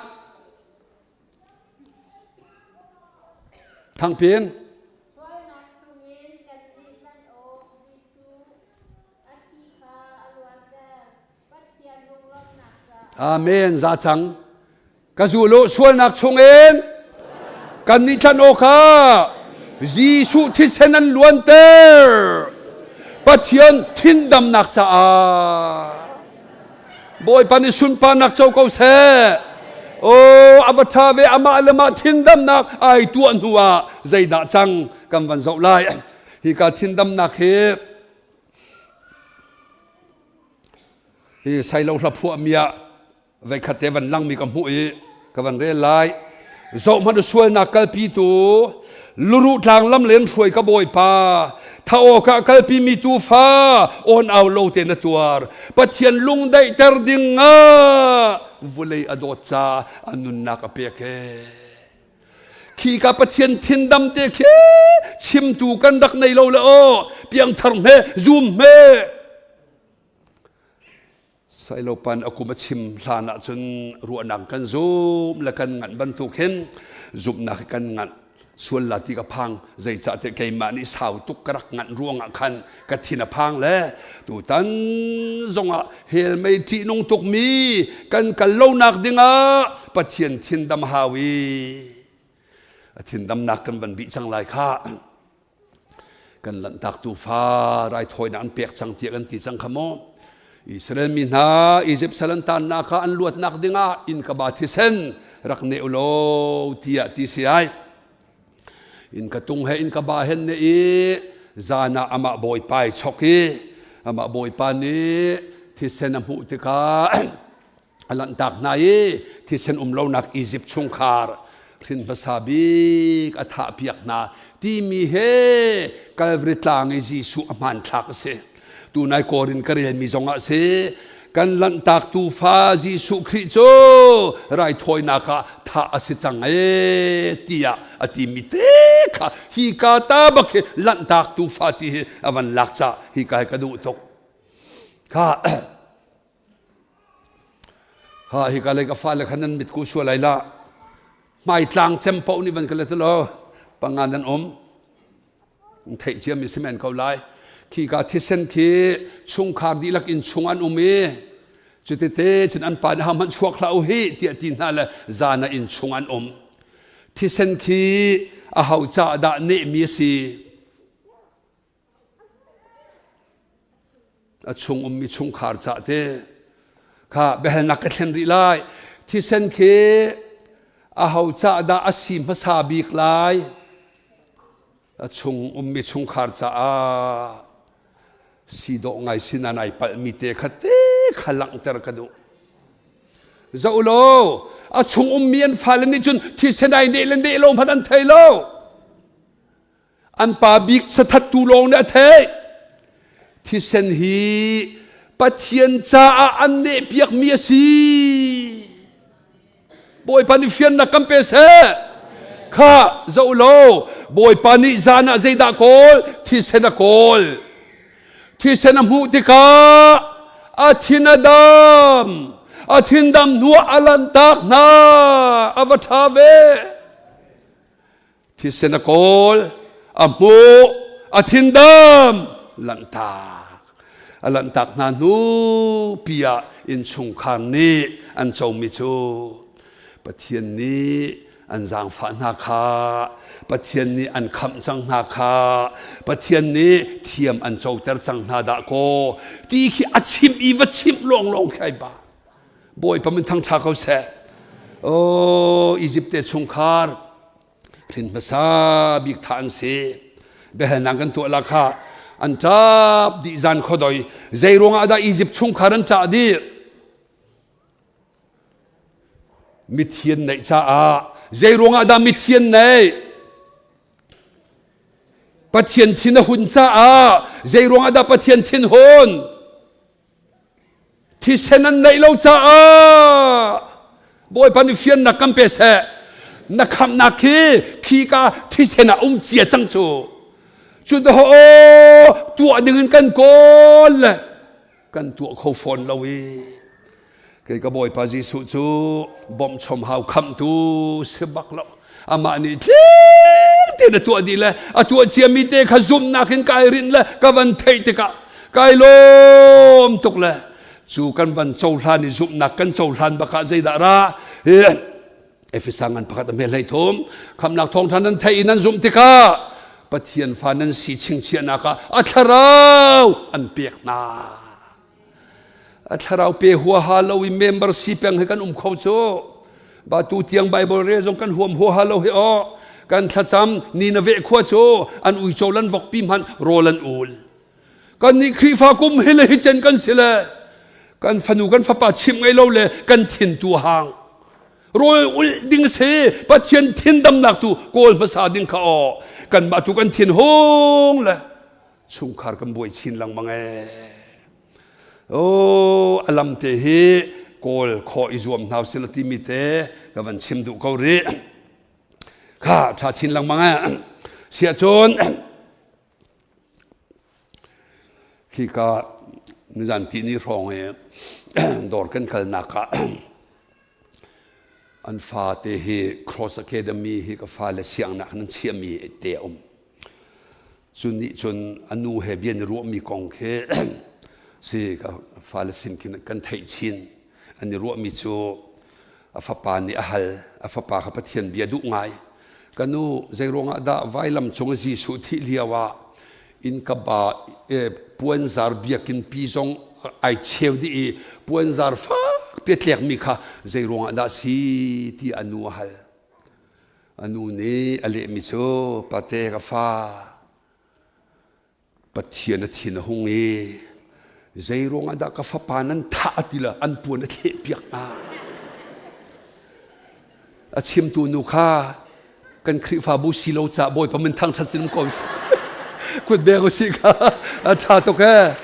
Thangpin. Sualnak chungin kan nih hlan awk Jesuh a thi kha a luanter. Amen za cang. Ka zul u sualnak chungin kan nih thlan awk ah Jesuh thisen an luanter. Pathian thindamnak caah Bawipa nih sunparnak co ko seh. Oh, a va ṭha ve amah le mah thindamnak ai tuah hnu ah zeidah cang kan van zoh lai. Hika thindamnak hi Hi Sailo hla phuahmi ah veikhat te van langmi ka hmuh i ka van rel lai. Zoh hmanh u sualnak kalpitu luruh tlang lam len hruai ka bawipa tha awk ah kalpi mi tufa on au lo te na tuar Pathian lungdaihter ding ah vulei a dawt ca a nunnak a pek ee khi ka Pathian thindam te khi chimtu kan rak nei lo le aw piangthar hme zum hme Sailopan a kum a chim hlan ahcun ruahnak kan zum le kan nganh bantuk hin zumhnak hi kan nganh sual la ti ka phang zeicah tiah keimah nih sau tuk ka rak nganh ruangah khan ka thin a phang le tutan zongah hell mei ṭihnung tukmi kan kal lonak dingah Pathian thindam hau i a thindamnak kan van bih cang lai kha. Kan lanhtak tuufa raithawinak an pek cang tiah kan ti cang kha maw? Israel mi hna Izipt sal an tannak kha an luatnak dingah innkaba thisen rak ne u law tiah ti si ai. Innka tung he innka ba hen ne i zan ah amah bawipa i chok i amah bawipa nih thisen a hmuh tikah a lanhtak hna i thisen um lonak Izipt chungkhar hrin hmasa bik a thahpiak hna timi he Calvary tlang i Jesuh a hmanthlak a si. Tunai Korin ka relmi zong ah si kan lanhtak tuufa Jesuh Khrih cu raithawinak ah thah a si cang ee tiah a timi te kha hi ka ta bak hi lanhtak tuufa ti hi a van lak ca hi ka hi ka duh tuk. Kha Ha hika lei ka fale kha nan mitku sual ai la. Hmaitlang cem paoh nih van ka let law panga nan um. Theih cia mi si men ko lai. Khi ka thisen khi chungkhar dihlak in chung an um i cutite cun an pa nih hmanh chuak hlah u hi tiah ti hna le zan ah inn chung an um. Thisen khi a ho ca dah nehmi a si? A chung ummi chungkhar cah te kha biahalnak ka thlen rih lai. Thisen khi aho cah dah a si hmasa bik lai? A chung ummi chungkhar caah si dawh ngai sinan ai palhmi te kha te kha langhter ka duh. Zoh law, a chung ummi an fale nih cun thisen ai neh le neh lo hmanh an thei lo. An pa bik sathattu lawng nih a theih. Thisen hi Pathian caah an nehpiakmi a si. Bawipa nih fiannak kan pe seh. Kha zoh law Bawipa nih zan ah zeidah kawl? Thisen a kawl. Thisen a hmuh tikah a thin a dam. A thin dam hnuah a lanhtak hna. A va ṭha ve. Thisen a kawl, a hmuh, a thindam, lanhtak. A lanhtak hna hnu pi ah innchungkhar nih an comi cu Pathian nih an zaangfah hna kha, Pathian nih an khamh cang hna kha, Pathian nih thiam an coter cang hna dah kaw ti khi a chimh i va chimh lawnglawng khi ai ba. Bawipa min thangṭha ko seh. Oh, Egypt te chungkhar hrin hmasa bik tha an si. Biahalnak kan tuah la kha an ṭap dih zan khuadoi. Zei ruangah dah Egypt chungkhar an ṭah dih? Mithian neih caah. Zei ruangah dah mithian neih? Pathian thin a hun caah. Zei ruangah dah Pathian thin hun? Thisen an neih lo caah Bawipa nih fiannak kan pe seh. Na khamhnak khi khika thisen ah um cia cang cu. Cu aw tuah ding in kan kawl le kan tuah kho fawn lo i kei ka Bawipa Jesuh cu bawmhchom hau khamhtu si bak lo. Amah nih tling tein a tuah dih le a tuah ciami te kha zumhnak in kai rinh le ka van theih tikah kai lawm tuk le cu kan van cohlan i zumhnak kan cohlan bakah zeidah ra hi Efesa ngan pakhat a hme hlei thum khamnak thawngṭha nan theih i nan zumh tikah Pathian fa nan si chingchiahnak ah a thlarau an pek hna A thlarau pe huaha lo i member si peng hi kan um kho cu. Ba tu tiang Bible re zong kan huam huaha lo hi aw. Kan thlacam ni na veh khua cu an uico lan vokpi hmanh rawl an ul. Kan nih Khrihfa kum hi le hi cen kan si le kan fanu kan fapa chimh ngei lo le kan thin tu hang. Rawl ul ding si Pathian thin damnak tu kawl hmasa ding kha aw. Kan mah tu kan thin hung le chungkhar kan buai chin lengmang ee. Oh, a lam te hi kawl khawh i zuam hna usih timi te ka van chim duh ko rih. Kha ṭha chin lengmang eh. Siah cun khika nizan ti ni hrawng i dawr kan kalnak ah an fate hi Cross Academy hi ka fale siangnak nan chiahmi te a um. Cu nih cun a nu he bia ni ruahmi kong khi si ka fale sin khin kan theih chin. An i ruahmi cu a fapa nih a hal. A fapa kha Pathian bia duh ngai. Ka nu, zei ruangah dah vailam cung Jesuh thih lio ah. Innkaba puanzar biakinn pi zong ai cheu dih i puanzar fakpi a tlekmi kha zei ruangah dah si ti a nu a hal. A nu nih a lehmi cu pate ka fa Pathian a thin a hung i zei ruangah dah ka fapa nan thah ti la an puan a thleh piak hna. A chimtu nu kha kan Khrihfabu si lo ca Bawipa min thangṭhat sin ko kut beng usih kha a ṭha tuk ee.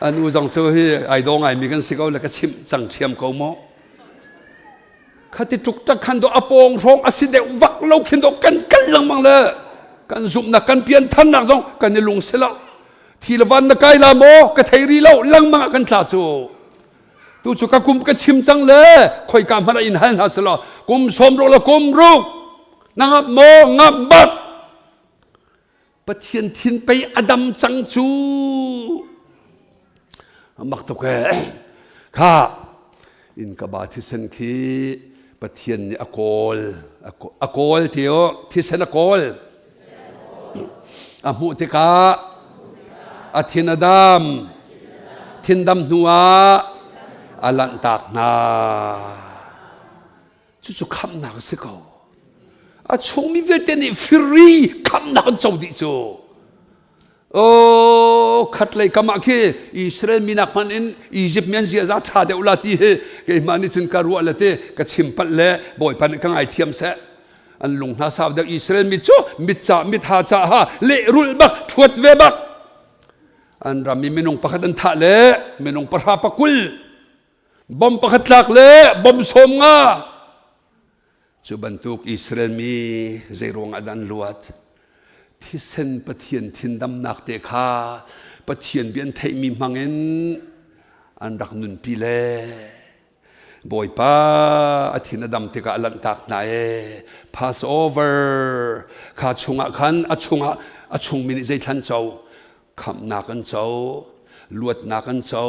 A nu zong cu hi ai daw ngaimi kan si ko le ka chimh cang ṭhiam ko maw. Khati tuk tak khan do a pawng hrawng a si deuh vak lo khin do kan kal lengmang le kan zumhnak kan piantharnak zong kan i lung si lo. Thi le van na kai la maw ka thei ri lo lengmang ah kan tla cu. Tu cu ka kum ka chim cang le khoika hmanh ah in hal hna selaw kum sawm ruk le kum ruk na ngamh maw ngamh bak Pathian thin pei a dam cang cu mak tuk ee kha in ka ba thisen khi Pathian nih a kawl a kawl ti o thisen a kawl A hmuh tikah a thin a dam. Thindam hnuah a lanhtak hna. Cucu khamhnak a si ko. A chungmi vialte nih firi khamhnak an co dih cu. Oh, khat lei kam ah khi Israel minak hmanh in Egypt mi an ziaza ṭha deuh la ti hi keimah nih cun ka ruah le ti ka chim palh le Bawipa nih ka ngaithiam seh. An lung hna sau deuh Israel mi cu mit ca mit ha ca ha lehrulh bak ṭhuat ve bak. An ram i minung pakhat an thah le minung pahra pakul bom pakhat tlak le bom sawm nga Cu bantuk Israel mi zeiruang ah dah an luat? Thisen Pathian thindamnak te kha Pathian bia an theihmi hmangin an rak nunpi le Bawipa a thin a dam tikah a lanhtak hna ee. Passover kha chungah khan a chungah a chungmi nih zeithlan co? Khamhnak an co, luatnak an co,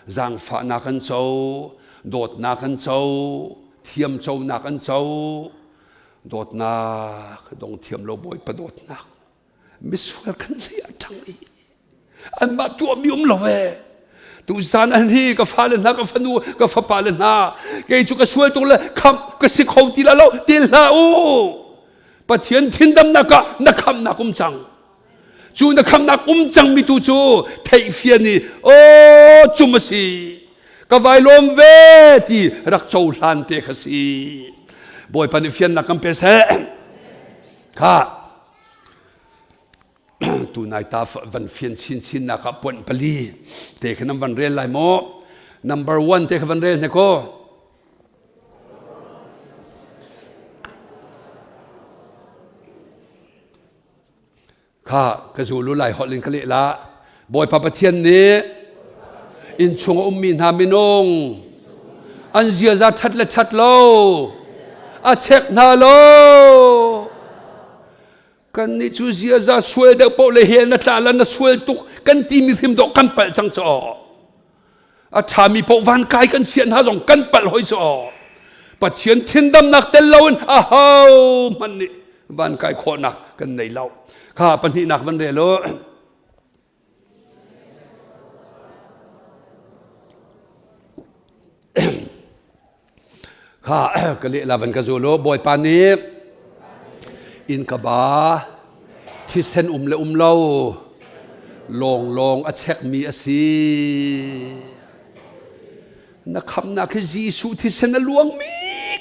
zaangfahnak an co, dawtnak an co, thiamconak an co, dawtnak dong thiam lo Bawipa dawtnak misual kan hlei ah ṭang i anmah tuahmi um lo ee tuzan an hi ka fale hna ka fanu ka fapa le hna kei cu ka sual tuk le khamh ka si kho ti la lo ti hlah u Pathian thindamnak ah na khamhnak um cang cu na khamhnak um cangmi tu cu theihfian i aw cum a si ka vai lawm ve ti rak cohlan te kha si bawipa nih fiannak kan pe seh kha tunai ta van fian chinchin nak ah point pali te kha nan van rel lai maw number one te kha van rel hne ko Kha ka zulu lai holh in ka leh la. Bawipa Pathian nih innchung a ummi hna minung an ziaza ṭhat le ṭhat lo a chek hna lo. Kannih cu ziaza sual deuh paoh le hell na tla la na sual tuk kan timi hrim dawh kan palh cang cu. A ṭhami paoh van kai kan chiah hna zong kan palh hoi cu aw. Pathian thindamnak tel loin aho hmanh nih van kai khawhnak kan nei lo. Kha pahnihnak van rel u. Kha ka lehla van ka zul u. Bawipa nih inn ka ba thisen um le um lo lawnglawng a chekmi a si. Na khamnak hi Jesuh thisen a luangmi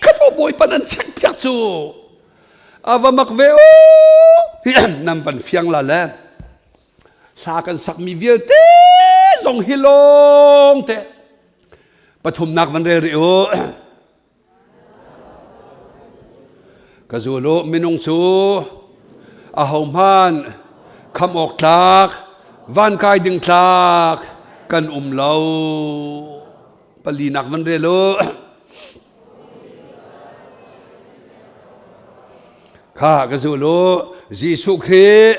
kha to Bawipa nan chek piak cu. A va mak ve o. Hi nan van fiang la le. Hla kan sakmi vialte zong hi lawng te. Pathumnak van rel rih u. Ka zul u, minung cu ahohmanh khamh awk tlak, van kai ding tlak kan um lo. Palinak van rel u. Kha ka zul u, Jesuh Khrih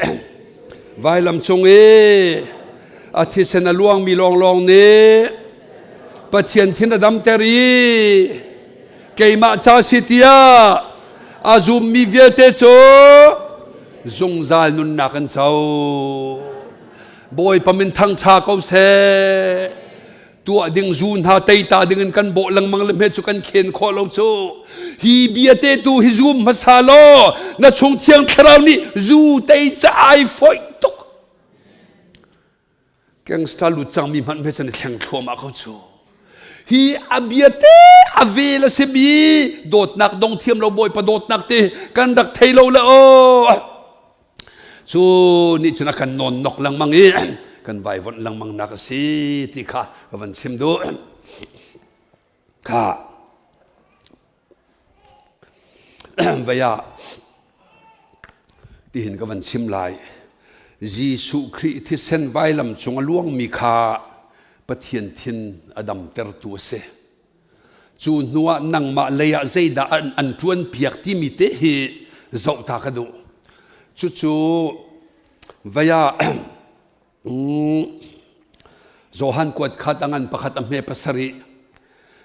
vailam cung i a thisen a luangmi lawnglawng nih Pathian thin a damter i keimah ca si tiah a zummi vialte cu zungzal nunnak an co. Bawipa min thangṭha ko seh. Tuah ding zu hna teita ding in kan bawh lengmang le hme cu kan khen khawh lo cu. Hi bia te tu hi zum hmasa law na chung thiang thlarau nih zu tei ca ai foih tuk. Gangster lut cangmi hmanh hme cun i thleng thluahmah ko cu. Hi a bia te a vel a si mi dawtnak dong thiam lo Bawipa dawtnak te kan rak thei lo le aw. Cu nih cun a kan nawn nok lengmang i kan vaivonh lengmang nak a si ti kha ka van chim duh. Kha vei ah tihin ka van chim lai. Jesuh Khrih thisen vailam cung a luangmi kha Pathian thin a damtertu a si. Cu hnuah nangmah lei ah zeidah an, an ṭuanpiak timi te hi zoh ta ka duh. Cucu vei ah Johan kuat khat a ngan pakhat a hme pasarih.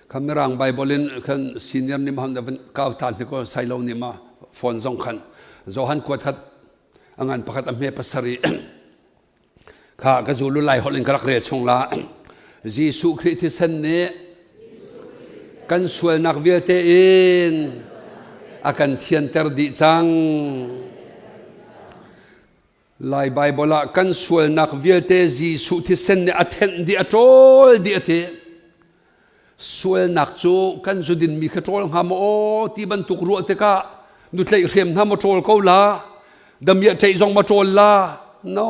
Kha Mirang Bible in khan senior nih ma van kau ta hni ko sai lo nih ma phone zong khan Johan kuat khat a ngan pakhat a hme pasarih. Kha ka zulu lai holh in ka rak rel chung la. Jesuh Khrih thisen nih kan sualnak vialte in a kan thianter dih cang. Lai Baibal ah kan sualnak vialte Jesuh thisen nih a thenh dih, a ṭawl dih a ti. Sualnak cu kan zu dinmi kha ṭawl hnga maw aw ti bantuk ruah tikah nutleih hrem hna maw ṭawl ko la, damiah ṭeih zong maw ṭawl la. No.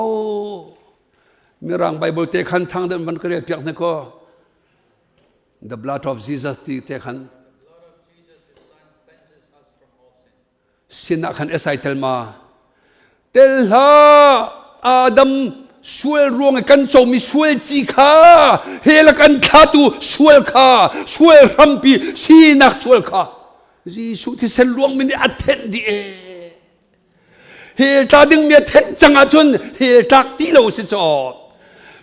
Mirang Baibal te khan thang deuh van ka rel piak hna kaw. The blood of Jesus ti te khan. Sinah khan esai tel ma tel hlah Adam sual ruang i kan comi sual ci kha hell a kan thlatu sual kha sual hrampi sinak sual kha Jesuh thisen luangmi nih a thenh dih ee hell tla dingmi a thenh cang ahcun hell tlak ti lo si caw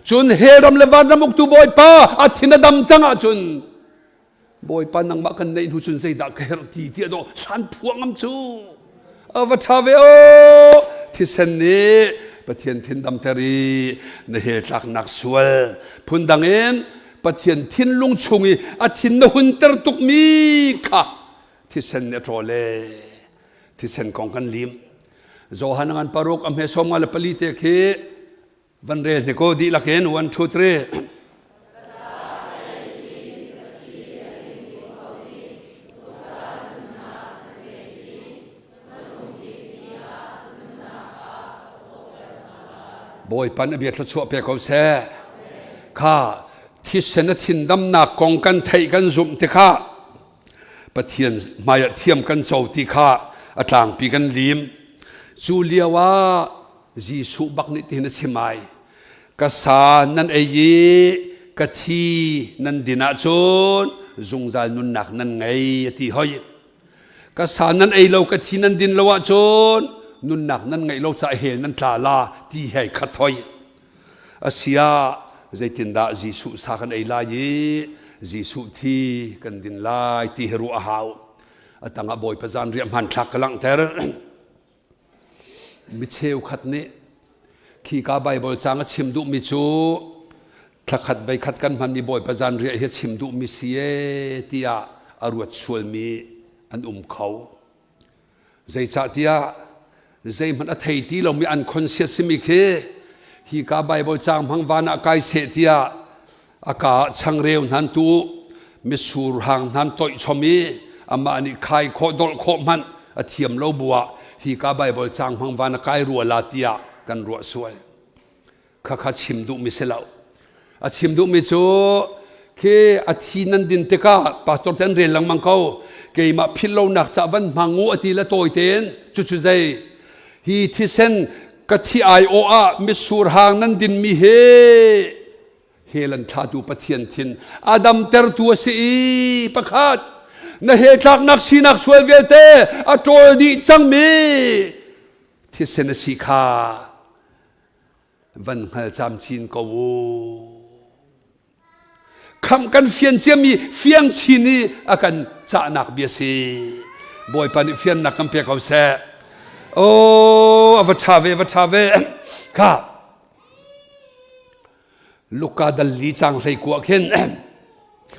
cun hell ram le van ram uktu bawipa a thin a dam cang ahcun Bawipa nangmah kan neih hnu cun zeidah ka herh ti tiah dawh hlan phuang am cu a va ṭha ve o thisen nih Pathian thin damter i na hel tlaknak sual phundang in Pathian thinlung chung i a thin na hunter tukmi kha thisen nih a ṭawl e thisen kong kan lim Johan ngan paruk a hme som nga le pali te khi Van rel hnik u dihlak in 1 2 3. Bawipa na bia thluachuah pe ko seh. Kha thisen a thindamnak kong kan theih kan zumh tikah Pathian hmaiah thiam kan co ti kha a tlangpi kan lim. Cu lio ah Jesuh bak nih tihin a chim ai. Ka sa nan ei i ka thi nan din ahcun zungzal nunnak nan ngei a ti hoi. Ka sa nan ei lo ka thi nan din lo ahcun nunnak nan ngeih lo caah hell nan tla la ti hei khat hoi. Asia zeitindah Jesuh sa kan ei lai i Jesuh thi kan din lai ti hi ruah a hau. A tangah Bawipa zanriah hmanthlak ka langhter. Mi cheukhat nih khika Baibal caang a chim duhmi cu thlakhat voikhat kan hmanmi Bawipa zanriah hi a chim duhmi si ee tiah a ruat sualmi an um kho. Zeicahtiah zeihmanh a thei ti lomi unconscious simi khi hika Baibal caang hmang van ah kai seh tiah a ka ah changreu hnan tu mitsur hang hnan toih chom i amah nih khai khawh dolh khawh hmanh a thiam lo bu ah hika Baibal caang hmang van a kai rua la tiah kan ruah sual. Khakha chim duhmi si lo. A chim duhmi cu khi a thi nan din tikah pastor te an rel lengmang ko keimah philh lonak ca van hmang u a ti le tawi tein cucu zei hi thisen ka thi ai awh ah mitsur hang nan dinmi hi hell an thlatu Pathian thin a damtertu a si i pakhat na hell tlaknak sinak sual vialte a ṭawl dih cangmi thisen a si kha van hngal camcin ko u khamh kan fian ciami fiang chin i a kan cahnak bia si bawipa nih fiannak kan pe ko seh oh a va ṭha ve a va ṭha ve kha. Luka dal li cang hlei kua khin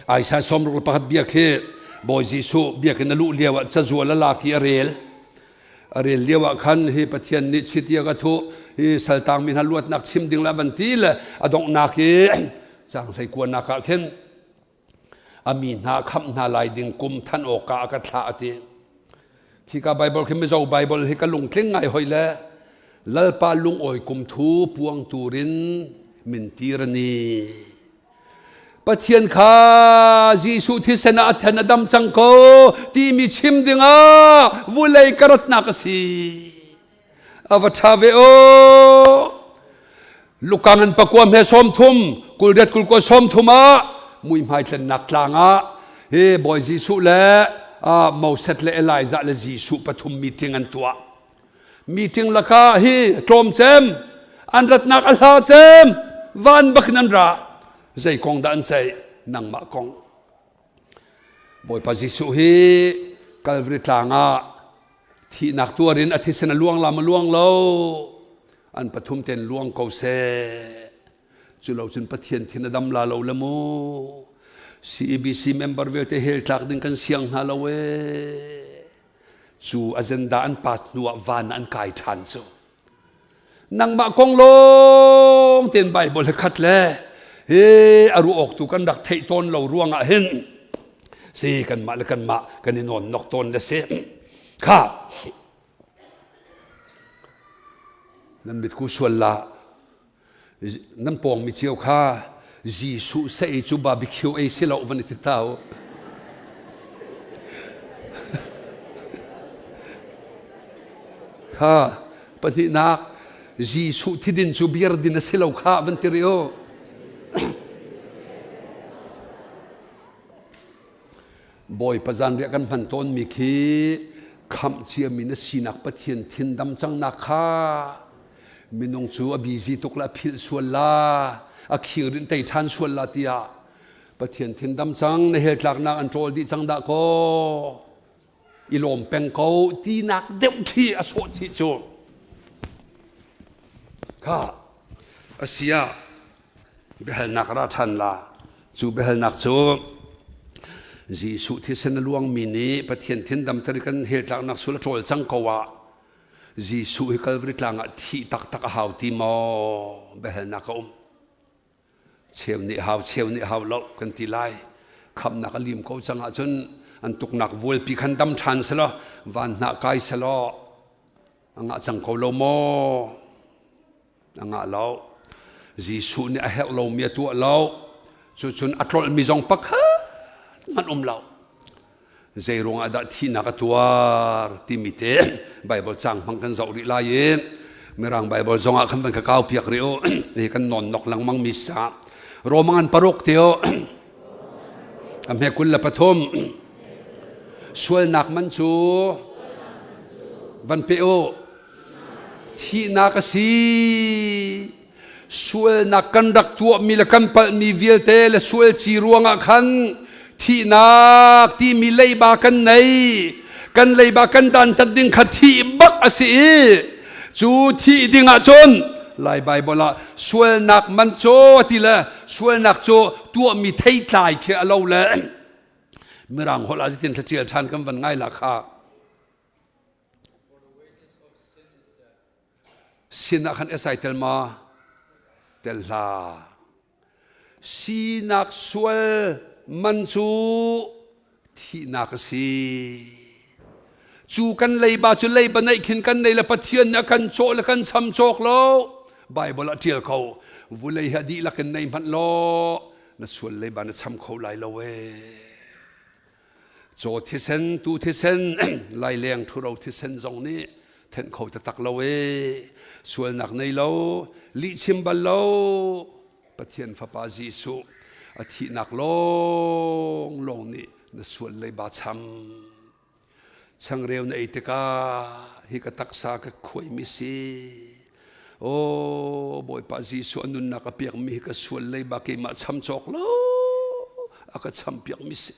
Isaiah 61 bia khi Bawi Jesuh biakinn a luh lio ah cazual a lak i a rel. A rel lio ah khan hi Pathian nih chitia ka thuh hi saltang mi hna luatnak chim ding la van ti le a donghnak i cang hlei kuanak ah khin a mi hna khamh hna lai ding kum than awkah a ka thlah a ti. Khika Bible khi Mizo Bible hi ka lungtling ngai hoi le Lalpa lungawi kum thu puang turin min tir ni. Pathian kha Jesuh thisen ah a then a dam cang ko timi chim dingah vulei ka ratnak a si. A va ṭha ve aw. Lukang an pakua hme 30 kulriat kulkua 30 ah muihmai tlennak tlang ah hi Bawi Jesuh le Moses le Elijah le Jesuh pathum meeting an tuah. Meeting lakah hi tlawm cem an ratnak a hla cem van bakin an ra zei kong dah an ceih nangmah kong Bawipa Jesuh hi Calvary tlang ah thihnak tuar in a thisen a luang la ma luang lo an pathum ten luang ko seh cu lo cun Pathian thin a dam la lo le mu CEBC member vialte hel tlak ding kan siang hna lo ee cu agenda an pass hnu ah van an kai ṭhan cu nangmah kong lawng ten Bible he khat le hi a ruah awk tu kan rak theih tawn lo ruangah hin si kanmah le kanmah kan i nawn nok tawn le si kha nan mitku sual la nan pawng mi cio kha Jesuh sa ei cu barbecue ei si lo van i ti tau kha pahnihnak Jesuh thidin cu beer din a si lo kha van ti rih u Bawipa zanriah kan hman tawnmi khi khamh ciami na sinak Pathian thindam cangnak kha minung cu a busy tuk le a philh sual la a khing rin tei ṭhan sual la tiah Pathian thindam cang na hel tlaknak an ṭawl dih cang dah kaw i lawm peng ko tinak deuh khi a sawh chih cu kha asia biahalnak ra ṭhan la cu biahalnak cu Jesuh thisen a luangmi nih Pathian thindamter kan hel tlaknak sul a ṭawl cang ko ah Jesuh hi Calvary tlang ah thih taktak a hau ti maw biahalnak a um cheu nih hau cheu nih hau lo kan ti lai khamnak a lim ko cang ahcun an tuknak vualpi khan dam ṭhan selaw van hnah kai selaw a ngah cang ko lo maw a ngah lo Jesuh nih a herh lomi a tuah lo cucun a tlolhmi zong pakhat hmanh um lo zei ruangah dah thihnak a tuar timi te Bible cang hmang kan zoh rih lai i Mirang Bible zongah khan van ka kau piak rih u hi kan non nok lengmang mi sa Roman 6 te u a hme 23 sualnak man cu van pe u thihnak a si sualnak kan rak tuahmi le kan palhmi vialte le sual ci ruangah khan thihnak timi leiba kan nei kan leiba kan dantat ding kha thih bak a si i cu thih ding ah cun lai Bible ah sualnak man cu a ti le sualnak cu tuahmi theitlai khi a lo le mirang holh ah zeitin thlaṭial ṭhan kan van ngai la kha Sin ah khan esai tel ma? Tel hlah. Sinak sual man cu thihnak a si. Cu kan leiba cu leiba neih khin kan nei le Pathian nih a kan cawh le kan cham cawk lo. Bible ah ṭial ko. Vulei hi a dihlak in nei hmanh law na sual leiba na cham kho lai lo ee. Caw thisen, tu thisen, laileng ṭhuro thisen zong nih thenh kho taktak lo ee. Sualnak nei lo, lihchim bal lo, Pathian Fapa Jesuh a thihnak lawng lawng nih na sual leiba cham. Changreu na ei tikah hi ka taksa ka khuaimi si. Aw Bawipa Jesuh a nunnak a pekmi hi ka sual leiba keimah cham cawk lo a ka cham piakmi si.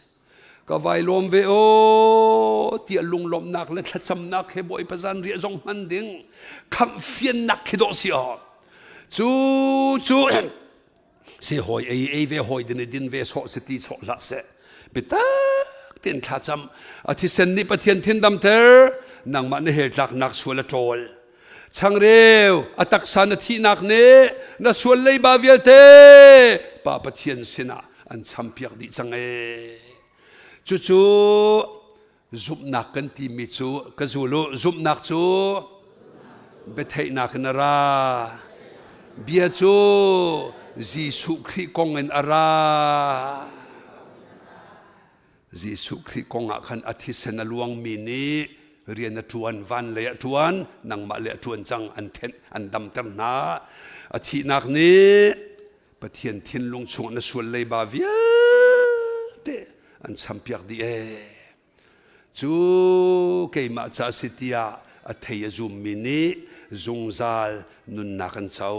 Ka vai lawm ve aw tiah lunglawmhnak le thlacamnak he Bawipa zanriah zong hman ding khamh fiannak khi dawh si aw. Cu cu. Si hawi ei ei ve hawi din i din ve sawh si ti sawh hlah seh. Bitak tein thlacam. A thisen nih Pathian thin damter, nangmah na hell tlaknak sual a ṭawl. Changreu a taksa na thihnak nih na sual leiba vialte Pa Pathian sinah an champiak dih cang ee. Cucu zumhnak kan timi cu ka zul u. Zumhnak cu biatheihnak in a ra. Bia cu Jesuh Khrih kong in a ra. Jesuh Khrih kong ah khan a thisen a luangmi nih rian a ṭuan, van lei a ṭuan, nangmah le a ṭuan cang, an thenh, an damter hna. A thihnak nih Pathian thinlung chungah na sual leiba vialte an champiak dih ee. Cu keimah ca si tiah a thei a zummi nih zungzal nunnak an co.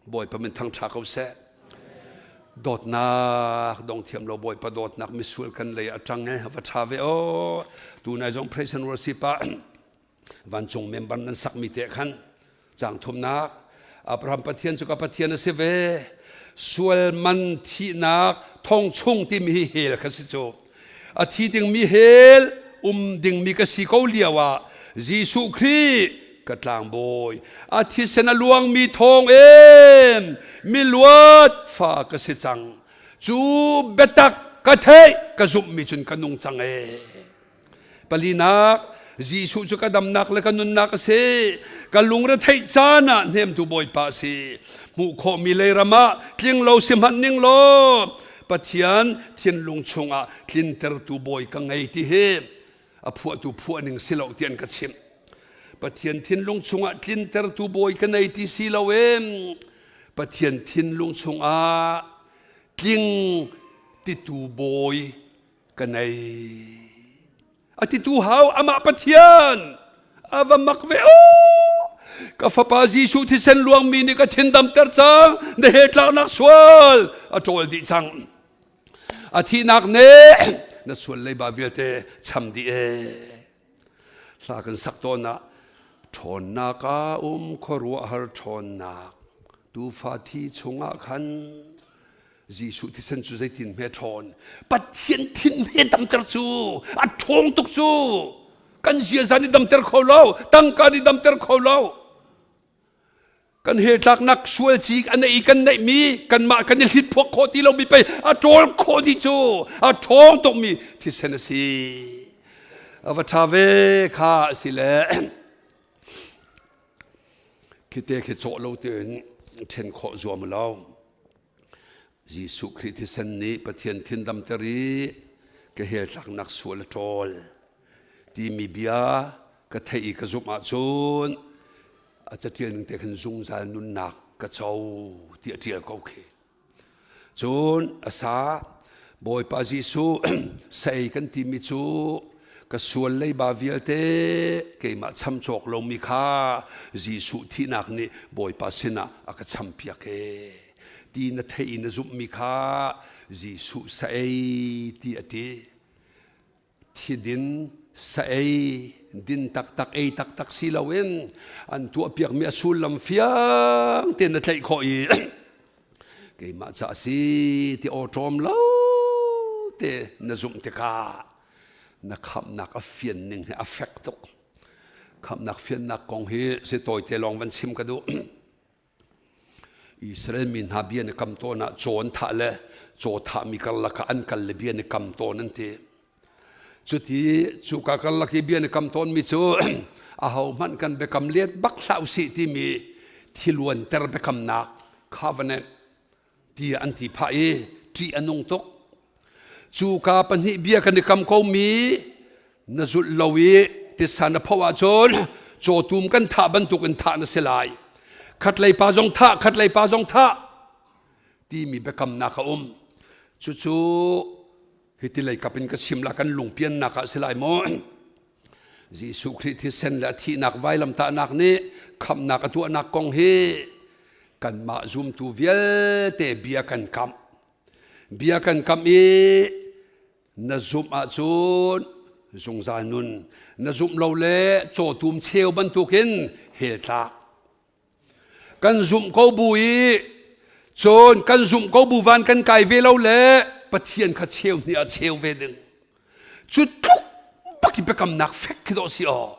Bawipa min thangṭha ko seh. Dawtnak dong thiam lo Bawipa dawtnak misual kan lei a ṭang e va ṭha ve aw. Tunai zong praise and worship ah vancung member nan sakmi te khan cang thumnak Abraham Pathian cu ka Pathian a si ve. Sual man thihnak thong chung timi hi hell kha si cu. A thi dingmi hell um dingmi ka si ko lio ah Jesuh Khrih ka tlangbawi a thisen a luangmi thawng in miluat fa ka si cang. Cu biatak ka theih ka zumhmi cun ka nung cang ee. Palinak, Jesuh cu ka damnak le ka nunnak a si. Ka lungretheih caan ah hnemtu Bawipa a si. Hmuh khawhmi leiram ah tling lo si hmanh ning law Pathian thinlung chungah tlintertu Bawi ka ngei ti hi a phuahtu phuah ning si lo ti an ka chimh. Pathian thinlung chungah tlintertu Bawi ka nei ti si lo em. Pathian thinlung chungah tling titu Bawi ka nei. A titu hau amah Pathian a va mak ve o. Ka fapa Jesuh thisen luangmi nih ka thin damter cang na he tlaknak sual a ṭawl dih cang. A thihnak nih na sual leiba vialte cham dih e. Hla kan sak tawn ah ṭhawnnak a um khuaruahhar ṭhawnnak tuufa thi chungah khan Jesuh thisen cu zeitin hme ṭhawn Pathian thin hme damter cu a ṭhawng tuk cu kan ziaza nih damter kho lo tangka nih damter kho lo kan he tlaknak sual ci an ei kan neihmi kanmah kan i hlit phuak khawh ti lomi pei a ṭawl khawh dih cu a ṭhawng tukmi thisen a si a va ṭha ve kha a si le khite khi cawh lo tein ṭhen khawh zuam lo Jesuh Khrih thisen nih Pathian thin damter i ka hell tlaknak sual a ṭawl timi bia ka theih i ka zumh ahcun a caṭial ning te khan zungzal nunnak ka co ti a ṭial ko khi. Cun a sa Bawipa Jesuh sa ei kan timi cu ka sual leiba vialte keimah cham cawk lomi kha Jesuh thihnak nih Bawipa sinah a ka champiak ee ti na theih i na zumhmi kha Jesuh sa ei ti a ti. Thidin sa ei din taktak ei taktak si loin an tuahpiakmi a sullam fiang tein na tlaih khawh i keimah ca a si ti awṭawm lo te na zumh tikah na khamhnak a fian ning hi a fek tuk. Khamhnak fiannak kong hi si tawite lawng van chim ka duh. Israel mi hna bia na kam tawn ah caw an thah le caw thahmi karlak ah an kal le bia na kam tawn an ti. Cuti cuka karlak i bia na kam tawnmi cu ahohmanh kan biakam let bak hlah usih timi thiluanter biakamnak covenant tiah an ti phah i ṭih a nung tuk. Cuka pahnih bia kan i kam komi na zulh lo i titsa na phoh ahcun cawtum kan thah bantukin thah na si lai. Khatlei pa zong thah, khatlei pa zong thah timi biakamnak a um. Cucu hiti lei kap in ka chim la kan lungpiannak ah si lai maw? Jesuh Khrih thisen le a thihnak vailamtahnak nih khamhnak a tuahnak kong hi kanmah zumtu vialte bia kan kamh. Bia kan kamh i na zumh ahcun zungzal nun, na zumh lo le cawtum cheu bantukin hell tlak. Kan zumh ko bu i Cun kan zumh ko bu van kan kai ve lo le Pathian kha cheu hnih ah cheu ve ding. Cu tluk bak i biakamnak fek khi dawh si aw.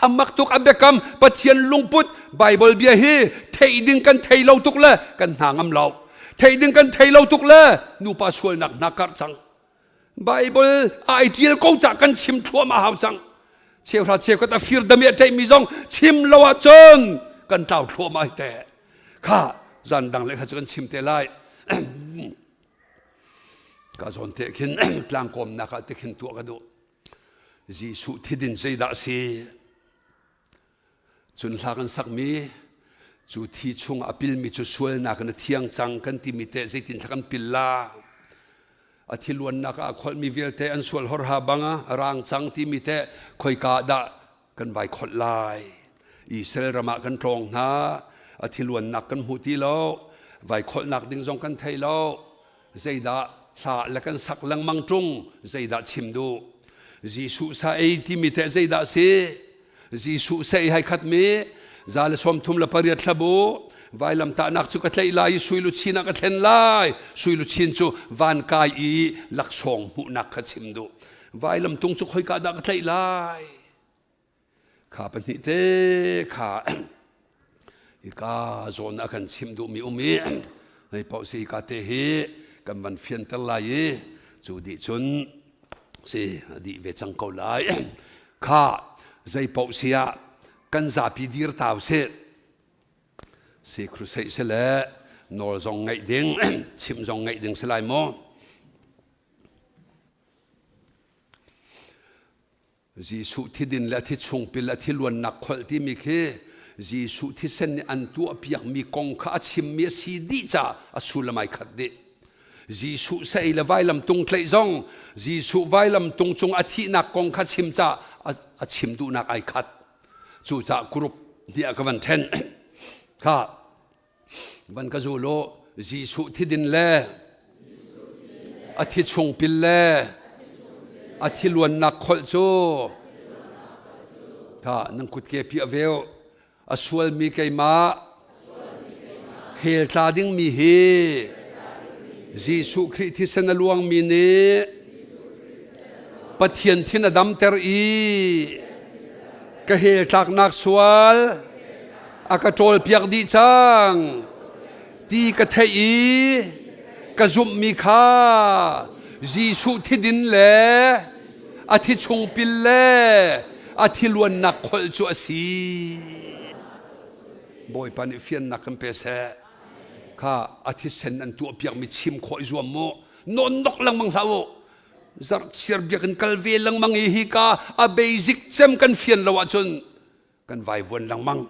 Amak tuk a biakam Pathian lungput Bible bia hi theih ding kan thei lo tuk le kan hna ngam lo. Theih ding kan thei lo tuk le nupa sualnak hna karh cang. Bible ai ṭial ko cah kan chim thluahmah hau cang. Cheuhra cheukhat a fir dami a ṭaihmi zong chim lo ahcun kan tlau thluahmah hi teh. Kha zan dang le kha cu kan chim te lai. Ka zawn te khin tlangkawmnak ah te khin tuah ka duh. Jesuh thidin zeidah a si? Cun hla kan sakmi cu thi chung a pilmi cu sualnak in a thiang cang kan timi teh zeitin thla kan pil la? A thiluannak ah kholhmi vialte an sual horha bang a rang cang timi teh khoika dah kan vai kholh lai? Israel ram ah kan tlawng hna, a thiluannak kan hmu ti lo, vai kholhnak ding zong kan thei lo. Zeidah hla le kan sak lengmang ṭung, zeidah chim duh? Jesuh sa ei timi teh zeidah si? Jesuh sei hai khatmi 138 thlabu vailamtahnak cu ka tlaih lai i sui luchin ah ka thlen lai. Sui luchin cu van kai i laksawng hmuhnak kha chim duh. Vailam tung cu khoika dah ka tlaih lai? Kha pahnih te kha hika zawn ah kan chim duhmi um i hei paoh si hika te hi kan van fianter lai i cu dih cun si a dih ve cang ko lai. Kha zei paoh si ah kan zapi dir ta usih. Si crusade si le nawl zong ngaih ding, chimh zong ngaih ding si lai maw? Jesuh thidin le a thi chungpil a thi luannak kholh timi khi Jesuh thisen nih an tuahpiakmi kong kha a chimmi a si dih caah a sullam ai khat dih. Jesuh sei le vailam tung tlaih zong Jesuh vailam tung cung a thihnak kong kha chim caah a chim duhnak ai khat. Cucaah group hnih ah ka van ṭhen. Kha van ka zul u Jesuh thidin le a thi chungpil le a thi luannak kholh cu kha nan kutke piah ve u. A sualmi keimah hell tla dingmi hi Jesuh Khrih thisen a luangmi nih Pathian thin a damter i ka hell tlaknak sual a ka ṭawlpiak dih cang ti ka theih i ka zumhmi kha Jesuh thidin le a thi chungpil le a thi luannak kholh cu a si. Bawipa nih fiannak kan pe seh. Kha a thisen an tuahpiakmi chim khawh i zuam mu. Nawnnok lengmang hlah u. Zarhchiar biakinn kal ve lengmang i hika a basic cem kan fian lo ahcun kan vaivuan lengmang.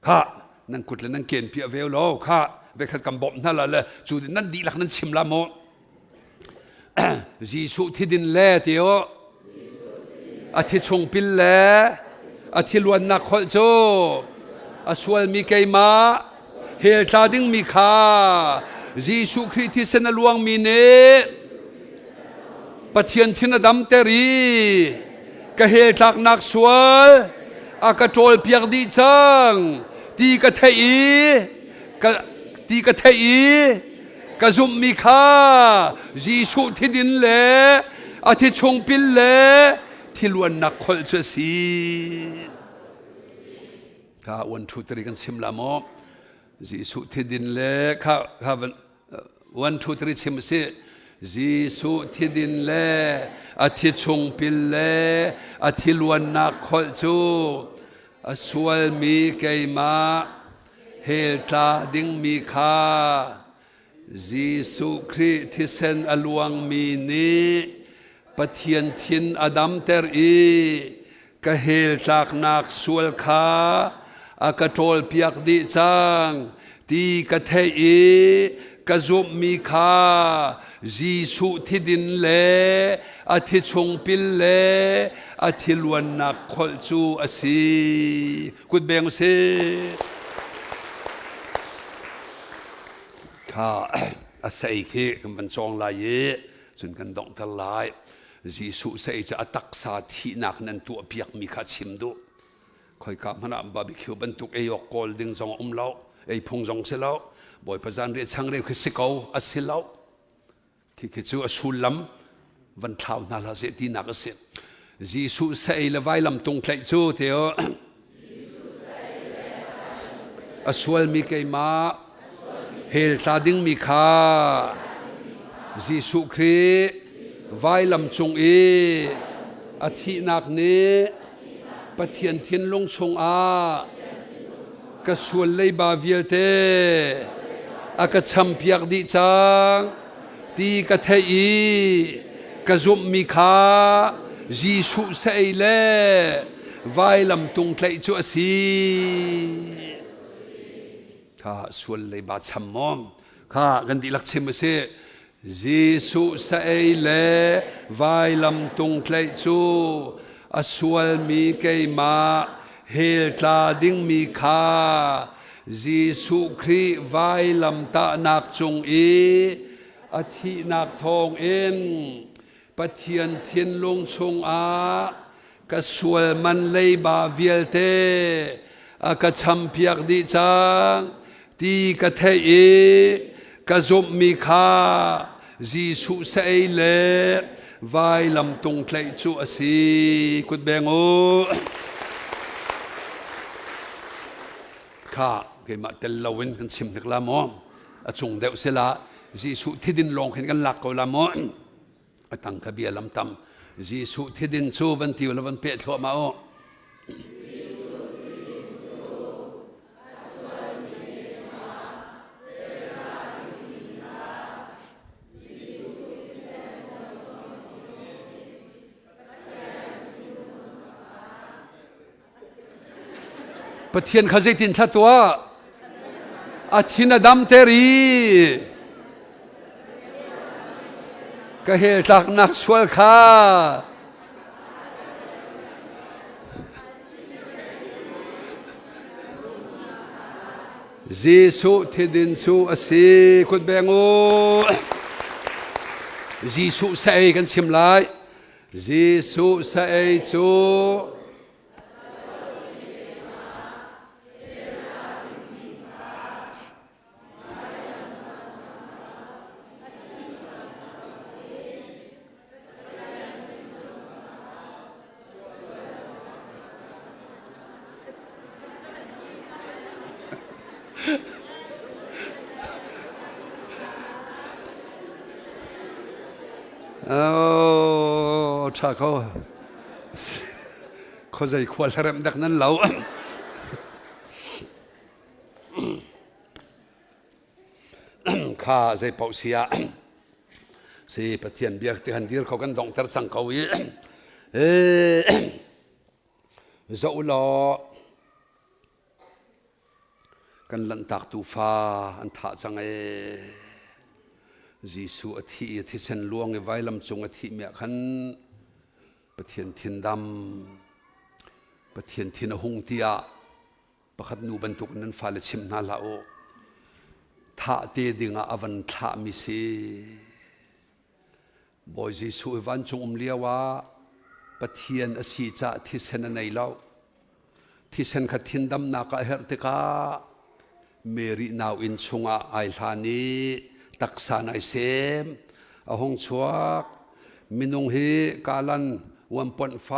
Kha nan kut le nan ken piah ve lo. Kha vekhat kan bawmh hna la le cu nan dihlak nan chim la mu. Jesuh thidin le ti u a thi chungpil le a thi luannak kholh cu a sualmi keimah hell tla dingmi kha Jesuh Khrih thisen a luangmi nih Pathian thin a damter i ka hell tlaknak sual a ka ṭawlpiak dih cang ti ka theih i ka ti ka theih i ka zumhmi kha Jesuh thidin le a thi chungpil le thiluannak kholh cu a si. Kha 1 2 3 kan chim la maw? Jesuh thidin le kha kha 1 2 3 chim si. Jesuh thidin le a thi chungpil le a thiluannak kholh cu a sualmi keimah hell tla dingmi kha Jesuh Khrih thisen a luangmi nih Pathian thin a damter i ka hell tlaknak sual kha a ka ṭawlpiak dih cang ti ka theih i ka zumhmi kha Jesuh thidin le a thi chungpil le a thi luannak kholh cu a si. Kutbeng si. Kha a sei khi kan van cawng lai i cun kan donghter lai. Jesuh sei cu a taksa thihnak nan tuahpiakmi kha chim duh. Khoika hmanh ah barbecue bantuk ei awk kawl ding zong a um lo, ei phung zong si lo. Bawipa zanriah changreu khi si ko a si lo. Khi cu a sullam van thlau hna hlah seh tinak a si. Jesuh sa ei le vailam tung tlaih cu teo a sualmi keimah hell tla dingmi kha Jesuh Khrih vailam cung i a thihnak nih Pathian thinlung chungah ka sual leiba vialte a ka champiak dih cang ti ka theih i ka zumhmi kha Jesuh sa ei le vailam tung tlaih cu a si. Kha sual leiba cham maw? Kha kan dihlak chim a si. Jesuh sa ei le vailam tung tlaih cu a sualmi keimah hell tla dingmi kha Jesuh Khrih vailam tahnak cung i a thihnak thawngin Pathian thinlung chungah ka sual man leiba vialte a ka champiak dih cang ti ka theih i ka zumhmi kha Jesuh sa ei le vailam tung tlaih cu a si. Kutbeng u. Kha keimah tel loin kan chim hnik la maw? A cung deuh sila Jesuh thidin lawng khin kan lak ko la maw? A tang kha bia lam tam. Jesuh thidin cu van ti la van peh thluahmah u. Pathian kha zeitin thla tuah? A thin a damter i ka hel tlaknak sual kha Jesuh thidin cu a si. Kutbeng u. Jesuh sa ei kan chim lai. Jesuh sa ei cu Oh, ṭha ko. Khuazei khua hlaremh dak nan lo. Kha zei paoh si ah si Pathian biak ti han dir kho kan donghter cang ko i zoh law kan lanhtak tuufa an thah cang ee Jesuh a thih i thisen luang i vailam cung a thih mi ah khan Pathian thin dam Pathian thin a hung tiah pakhat nu bantuk in nan fale chim hna hlah u thah te ding ah a van thlahmi si Bawi Jesuh i vancung um lio ah Pathian a si caah thisen a nei lo thisen kha thindamnak ah a herh tikah Mary nau inn chungah ai hlan i taksa nai sem a hung chuak minung hi kalan 1.5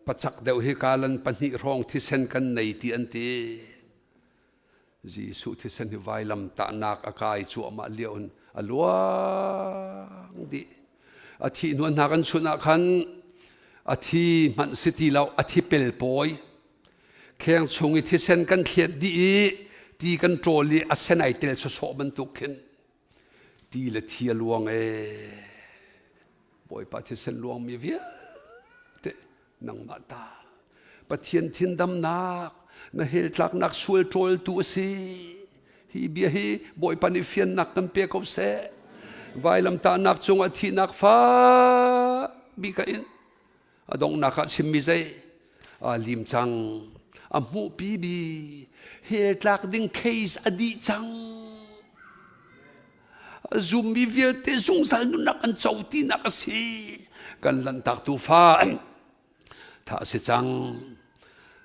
pacak deuh hi kalan pahnih hrawng thisen kan nei ti an ti. Jesuh thisen hi vailam tahnak a kai cuahmah lio in a luang dih. A thih hnu hna kan chun ah khan a thi hmanh si ti lo, a thi pelpawi. Kheng chung i thisen kan thliat dih i ti kan ṭawl i a sen ai tel sawsawh bantuk khin ti le thi a luang ee. Bawipa thisen luangmi vialte nangmah ta Pathian thindamnak na hell tlaknak sual ṭawltu a si hi bia hi Bawipa nih fiannak kan pe ko seh vailamtahnak cungah thihnak fak bik a in a donghnak ah chimmi zei a lim cang a hmuhpi bi hell tlak ding case a dih cang A zummi vialte zungzal nunnak an co tinak a si. Kan lanhtak tuufa tha a si cang.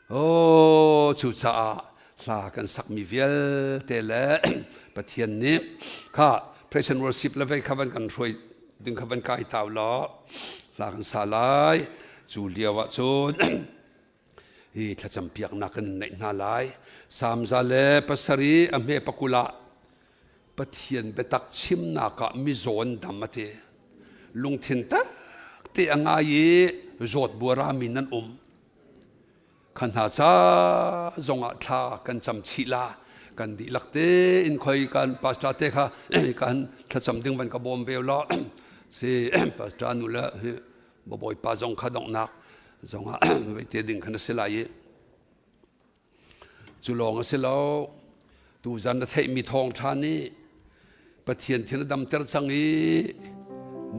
Oh, cucaah Hla kan sakmi vialte le Pathian nih kha praise and worship le vei kha van kan hruai ding kha van kai tau law hla kan sa lai. Cu lio ah cun hi thlacam piaknak kan neih hna lai. Salm 107 a hme pakul ah Pathian biatak chimnak ah mizaw an dam a ti. Lungthin tak te a ngai i zawt buara mi nan um. Kha hna ca zongah thla kan cam chih la. Kan dihlak tein khoi kan pastor te kha kan thlacam ding van ka bawm ve law si pastor nu le bawipa zong kha donghnak zongah vei te ding khan a si lai i Cu lawng a si lo. Tuzan na theihmi thawngṭha nih Pathian thin a damter cang i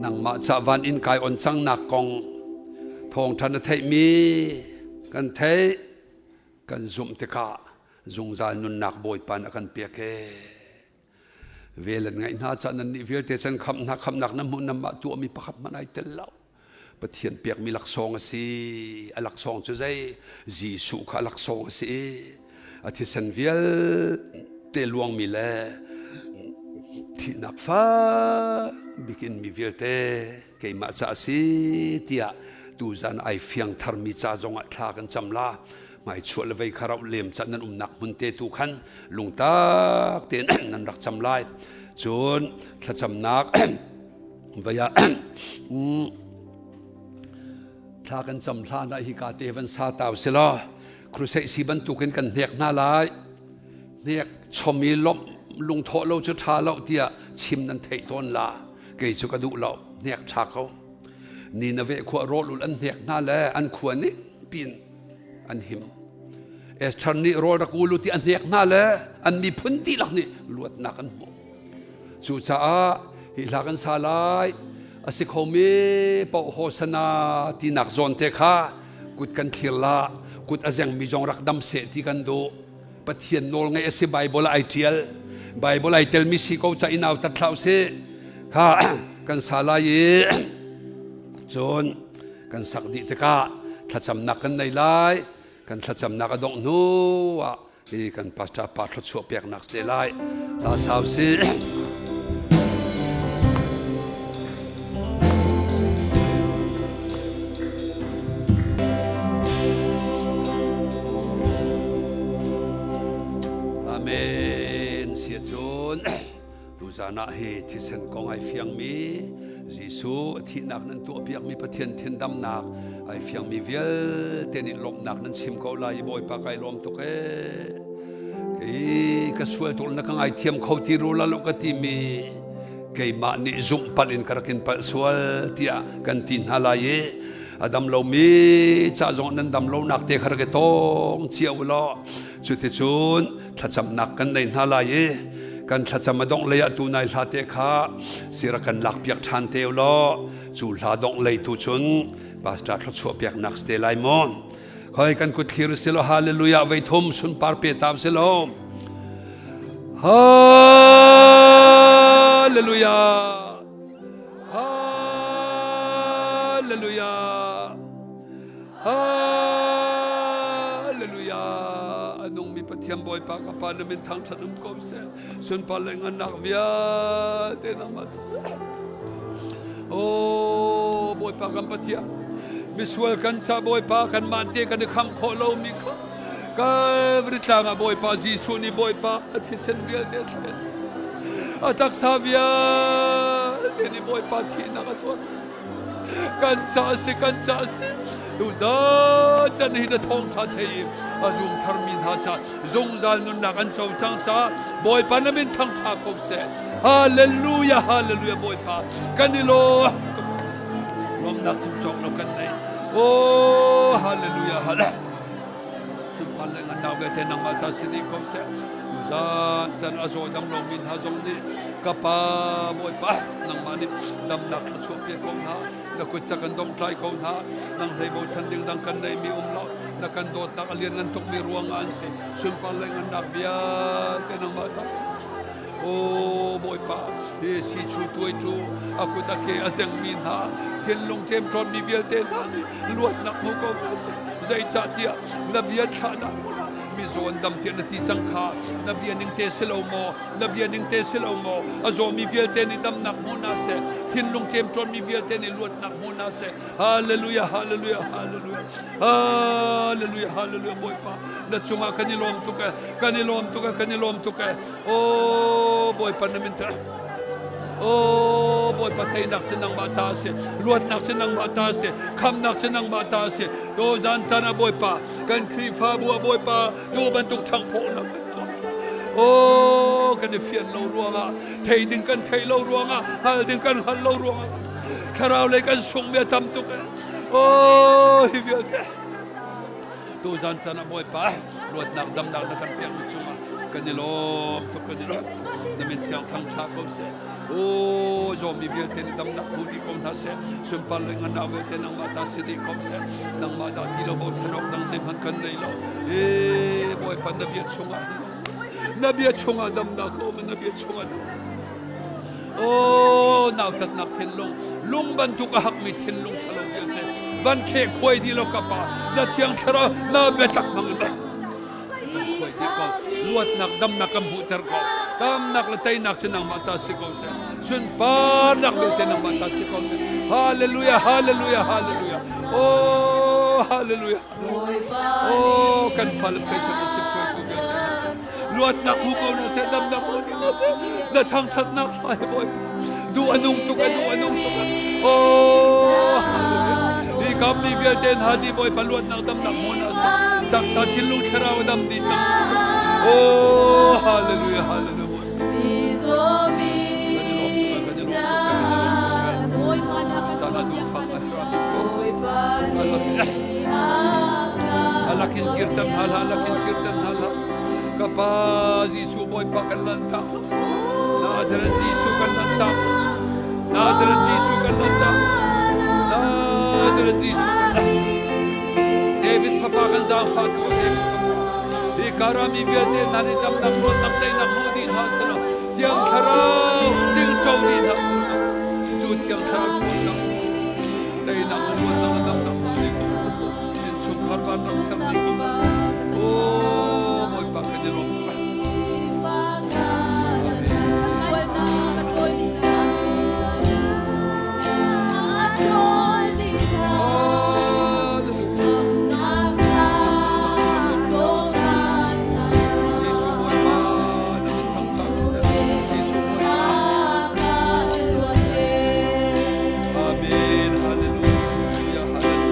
nangmah ca van inn kai on cangnak kong thawngṭha na theihmi kan theih kan zumh tikah zungzal nunnak Bawipa nih a kan pek ee. Vel an ngaih hna caah nannih vialte can khamh hna khamhnak na hmuh namah tuahmi pakhat hmanh ai tel lo. Pathian pekmi laksawng a si. A laksawng cu zei? Jesuh kha a laksawng a si. A thisen vialte luangmi le thihnak fak bikin mi vialte keimah ca a si tiah tuzan ai fiang tharmi ca zongah thla kan cam la. Hmaichuah le vei kha rauh lem ca nan umnak hmun te tu khan lungtak tein nan rak cam lai. Cun thlacamnak vai ah thla kan cam hlan ah hika te van sa tau si law crusade si bantukin kan hnek hna lai. Hnek chom i lawmh lungthawh lo cu ṭha lo tiah chim nan theih tawn la. Kei cu ka duh lo. Hnek ṭha ko. Ni na veh khua rawl ul an hnek hna le an khua ning pin an him. Esther nih rawl rak ulu ti a hnek hna le an miphun dihlak nih luatnak an hmuh. Cucaah hi hla kan sa lai a si khomi paoh hosana tinak zawn te kha kut kan thlir la kut a zengmi zong rak dam seh ti kan duh. Pathian nawl ngaih a si Bible ai ṭial. Bible ai telmi si ko ca in au tat hlah usih. Kha kan sa lai i cun kan sak dih tikah thlacamnak kan nei lai kan thlacamnak a dongh hnu ah hi kan pastor pa thluachuah peknak si lai la sau si Amen sia cun Tuzan ah hi thisen kong ai fiangmi Jesuh a thihnak nan tuahpiakmi Pathian thindamnak ai fiangmi vialte nih lawmhnak nan chim ko lai i Bawipa kai lawm tuk ee. Kei ka sual tuk na ka ngaithiam kho ti ru la lo ka timi keimah nih zumh palh in ka rak in palh sual tiah kan ti hna lai i a dam lomi ca zong nan dam lonak te kha rak i tawng cio law cuticun thlacamnak kan nei hna lai i kan thlacam a dongh lei ah tu nai hla te kha sira kan lak piak ṭhan te law cu hla dongh lei tu cun pastor thluachuah piaknak si te lai maw khoi kan kut thlir si lo hallelujah vei thum sunpar pe tam si lo hallelujah hallelujah Hallelujah. A nungmi Pathian Bawipa ka Pa na min thangṭhat um ko seh. Sunpar le ngannak vialte nangmah tu seh. Oh Bawipa kan Pathian misual kan ca Bawipa kan mah te kan i kham khawh lomi kha Calvary tlang ah Bawipa Jesuh nih Bawipa a thisen vialte a thlet. A taksa vialte nih Bawipa thihnak a tuar. Kan ca si kan ca si tuzan can hi na thawngtha thei i a zum tharmi hna ca zungzal nunnak an co cang ca Bawipa na min thangtha ko seh hallelujah hallelujah Bawipa kan i lawm lawmnak chim cawk lo kan nei oh hallelujah hallelujah Sunpar le ngannak vialte nangmah ta si dih ko seh. Tuzan can a zaw dam lomi hna zong nih ka pa Bawipa nangmah nih damnak thluachuah pe ko hna. Na kut ca kan domhtlai ko hna. Nang hlei bochan ding dang kan neihmi um lo. Na kan dawtnak a lianngan tukmi ruang ah an si. Sunpar le ngannak vialte nangmah ta si seh. Aw Bawipa, hi si chu tuai cu a kut a ke a zengmi hna thinlung ṭemṭawnmi vialte hna nih luatnak hmu ko hna seh. Zeicahtiah na bia thlahnak hmun ah Mizaw an dam tiah na ti cang kha. Na bia ning te si lo maw? Na bia ning te si lo maw? A zawmi vialte nih damnak hmu hna seh. Thinlung ṭemṭawnmi vialte nih luatnak hmu hna seh. Hallelujah, hallelujah, hallelujah. Hallelujah, hallelujah, Bawipa. Na cungah kan i lawm tuk e. Kan i lawm tuk e, kan i lawm tuk e. Oh, Bawipa na min Oh, Bawipa teinak cu nangmah ta a si. Luatnak cu nangmah ta a si. Khamnak cu nangmah ta a si. To zan caan ah Bawipa, kan Khrihfabu ah Bawipa, tu bantuk ṭhangphawhnak kan tuah. Oh, kan i fian lo ruangah, thei ding kan theih lo ruangah, hngal ding kan hngal lo ruangah, thlarau lei kan sungmi a tam tuk. Oh, hi vialte. Tu zan caan ah Bawipa, luatnak damnak na kan pekmi cungah kan i lawm tuk kan i lawm. Na min thiang thangṭha ko seh. O zawmi vialte nih damnak hmu dih ko hna seh. Sunpar le ngannak vialte nangmah ta si dih ko seh. Nangmah dah ti lo bochan awk dang zeihmanh kan nei lo. E Bawipa na bia chungah na bia chungah damnak a um na bia chungah Oh, nautatnak thinlung, lung bantuk a hakmi thinlung ṭhalo vialte van kheh khuai dih lo ka pa, na thiang thlarau na biatak hmang in van khuai dih ko. Luatnak damnak kan hmuhter ko. Damnak le teinak cu nangmah ta si ko seh. Sunparnak vialte nangmah ta si ko seh. Hallelujah, hallelujah, hallelujah. Oh, hallelujah. Oh, kan fale phaisa na sim hruaitu vialte luatnak hmu ko na seh, damnak hmu ding na seh, na thangṭhatnak hla he Bawipa duh a nung tuk a duh a nung tuk oh hallelujah hi kam mi vialte hna di Bawipa luatnak damnak hmu na seh, taksa thinlung thlarau a dam dih cang. Oh, hallelujah, hallelujah. Kan i lawm tuk kan i lawm tuk kan i lawm tuk sana duh fak a Alakin kirtan hal alakin kirtan hal Kapa Jesuh Bawipa kan lantak Nazareth Jesuh kan lantak Nazareth Jesuh kan lantak Nazareth Jesuh kan lantak David fapa kan zaangfah tu David fapa hi karami vialte nan i damnak luatnak teinak hmu dih hna selaw Thiang Thlarau tingco dih hna selaw cu Thiang Thlarau ṭhawnnak teinak le luatnak le damnak hmu dih ko innchungkhar vanram ser dih ko hna seh. Oh, Bawipa kan i lawm tuk. Jesuh Bawipa na min thangṭhat ko seh. Jesuh Bawipa. Amen. Hallelujah. Hallelujah.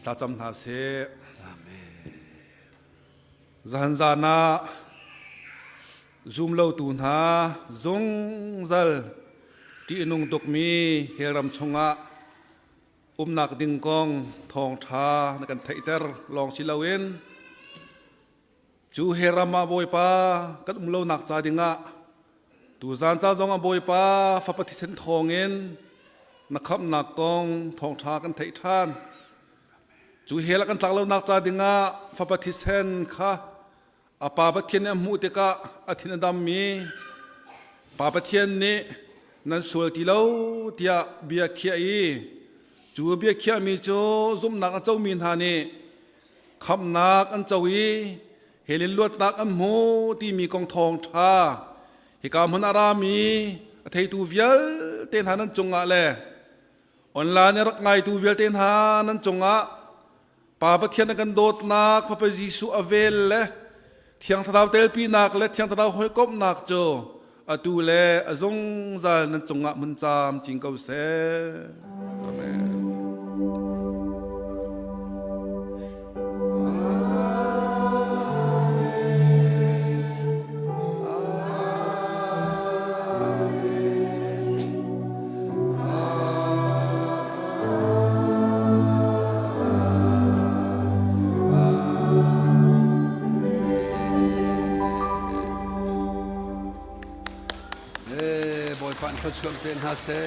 Thlacam hna seh. Amen. Zahan zan ah zumlotu hna zungzal ṭihnung tukmi hell ram chungah umnak ding kong thawngṭha na kan theihter lawng si loin cu hell ram ah Bawipa kan um lonak ca dingah tuzan ca zongah Bawipa Fapa thisen thawngin na khamhnak kong thawngṭha kan theih ṭhan. Cu hell ah kan tlak lonak ca dingah Fapa thisen kha a Pa Pathian nih a hmuh tikah a thin a dammi Pa Pathian nih nan sual ti lo tiah bia khiah i cu bia khiahmi cu zumhnak a comi hna nih khamhnak an co i hell in luatnak an hmu timi kong thawngṭha hika hmun a rami a theitu vialte hna nan cungah le online rak ngaitu vialte hna nan cungah Pa Pathian na kan dawtnak, Fapa Jesuh a vel le Thiang Thlarau telpinak le Thiang Thlarau hawikomhnak cu atu le a zungzal nan cungah hmun camcin ko seh. Amen. Bawipa in thluachuah pe hna seh.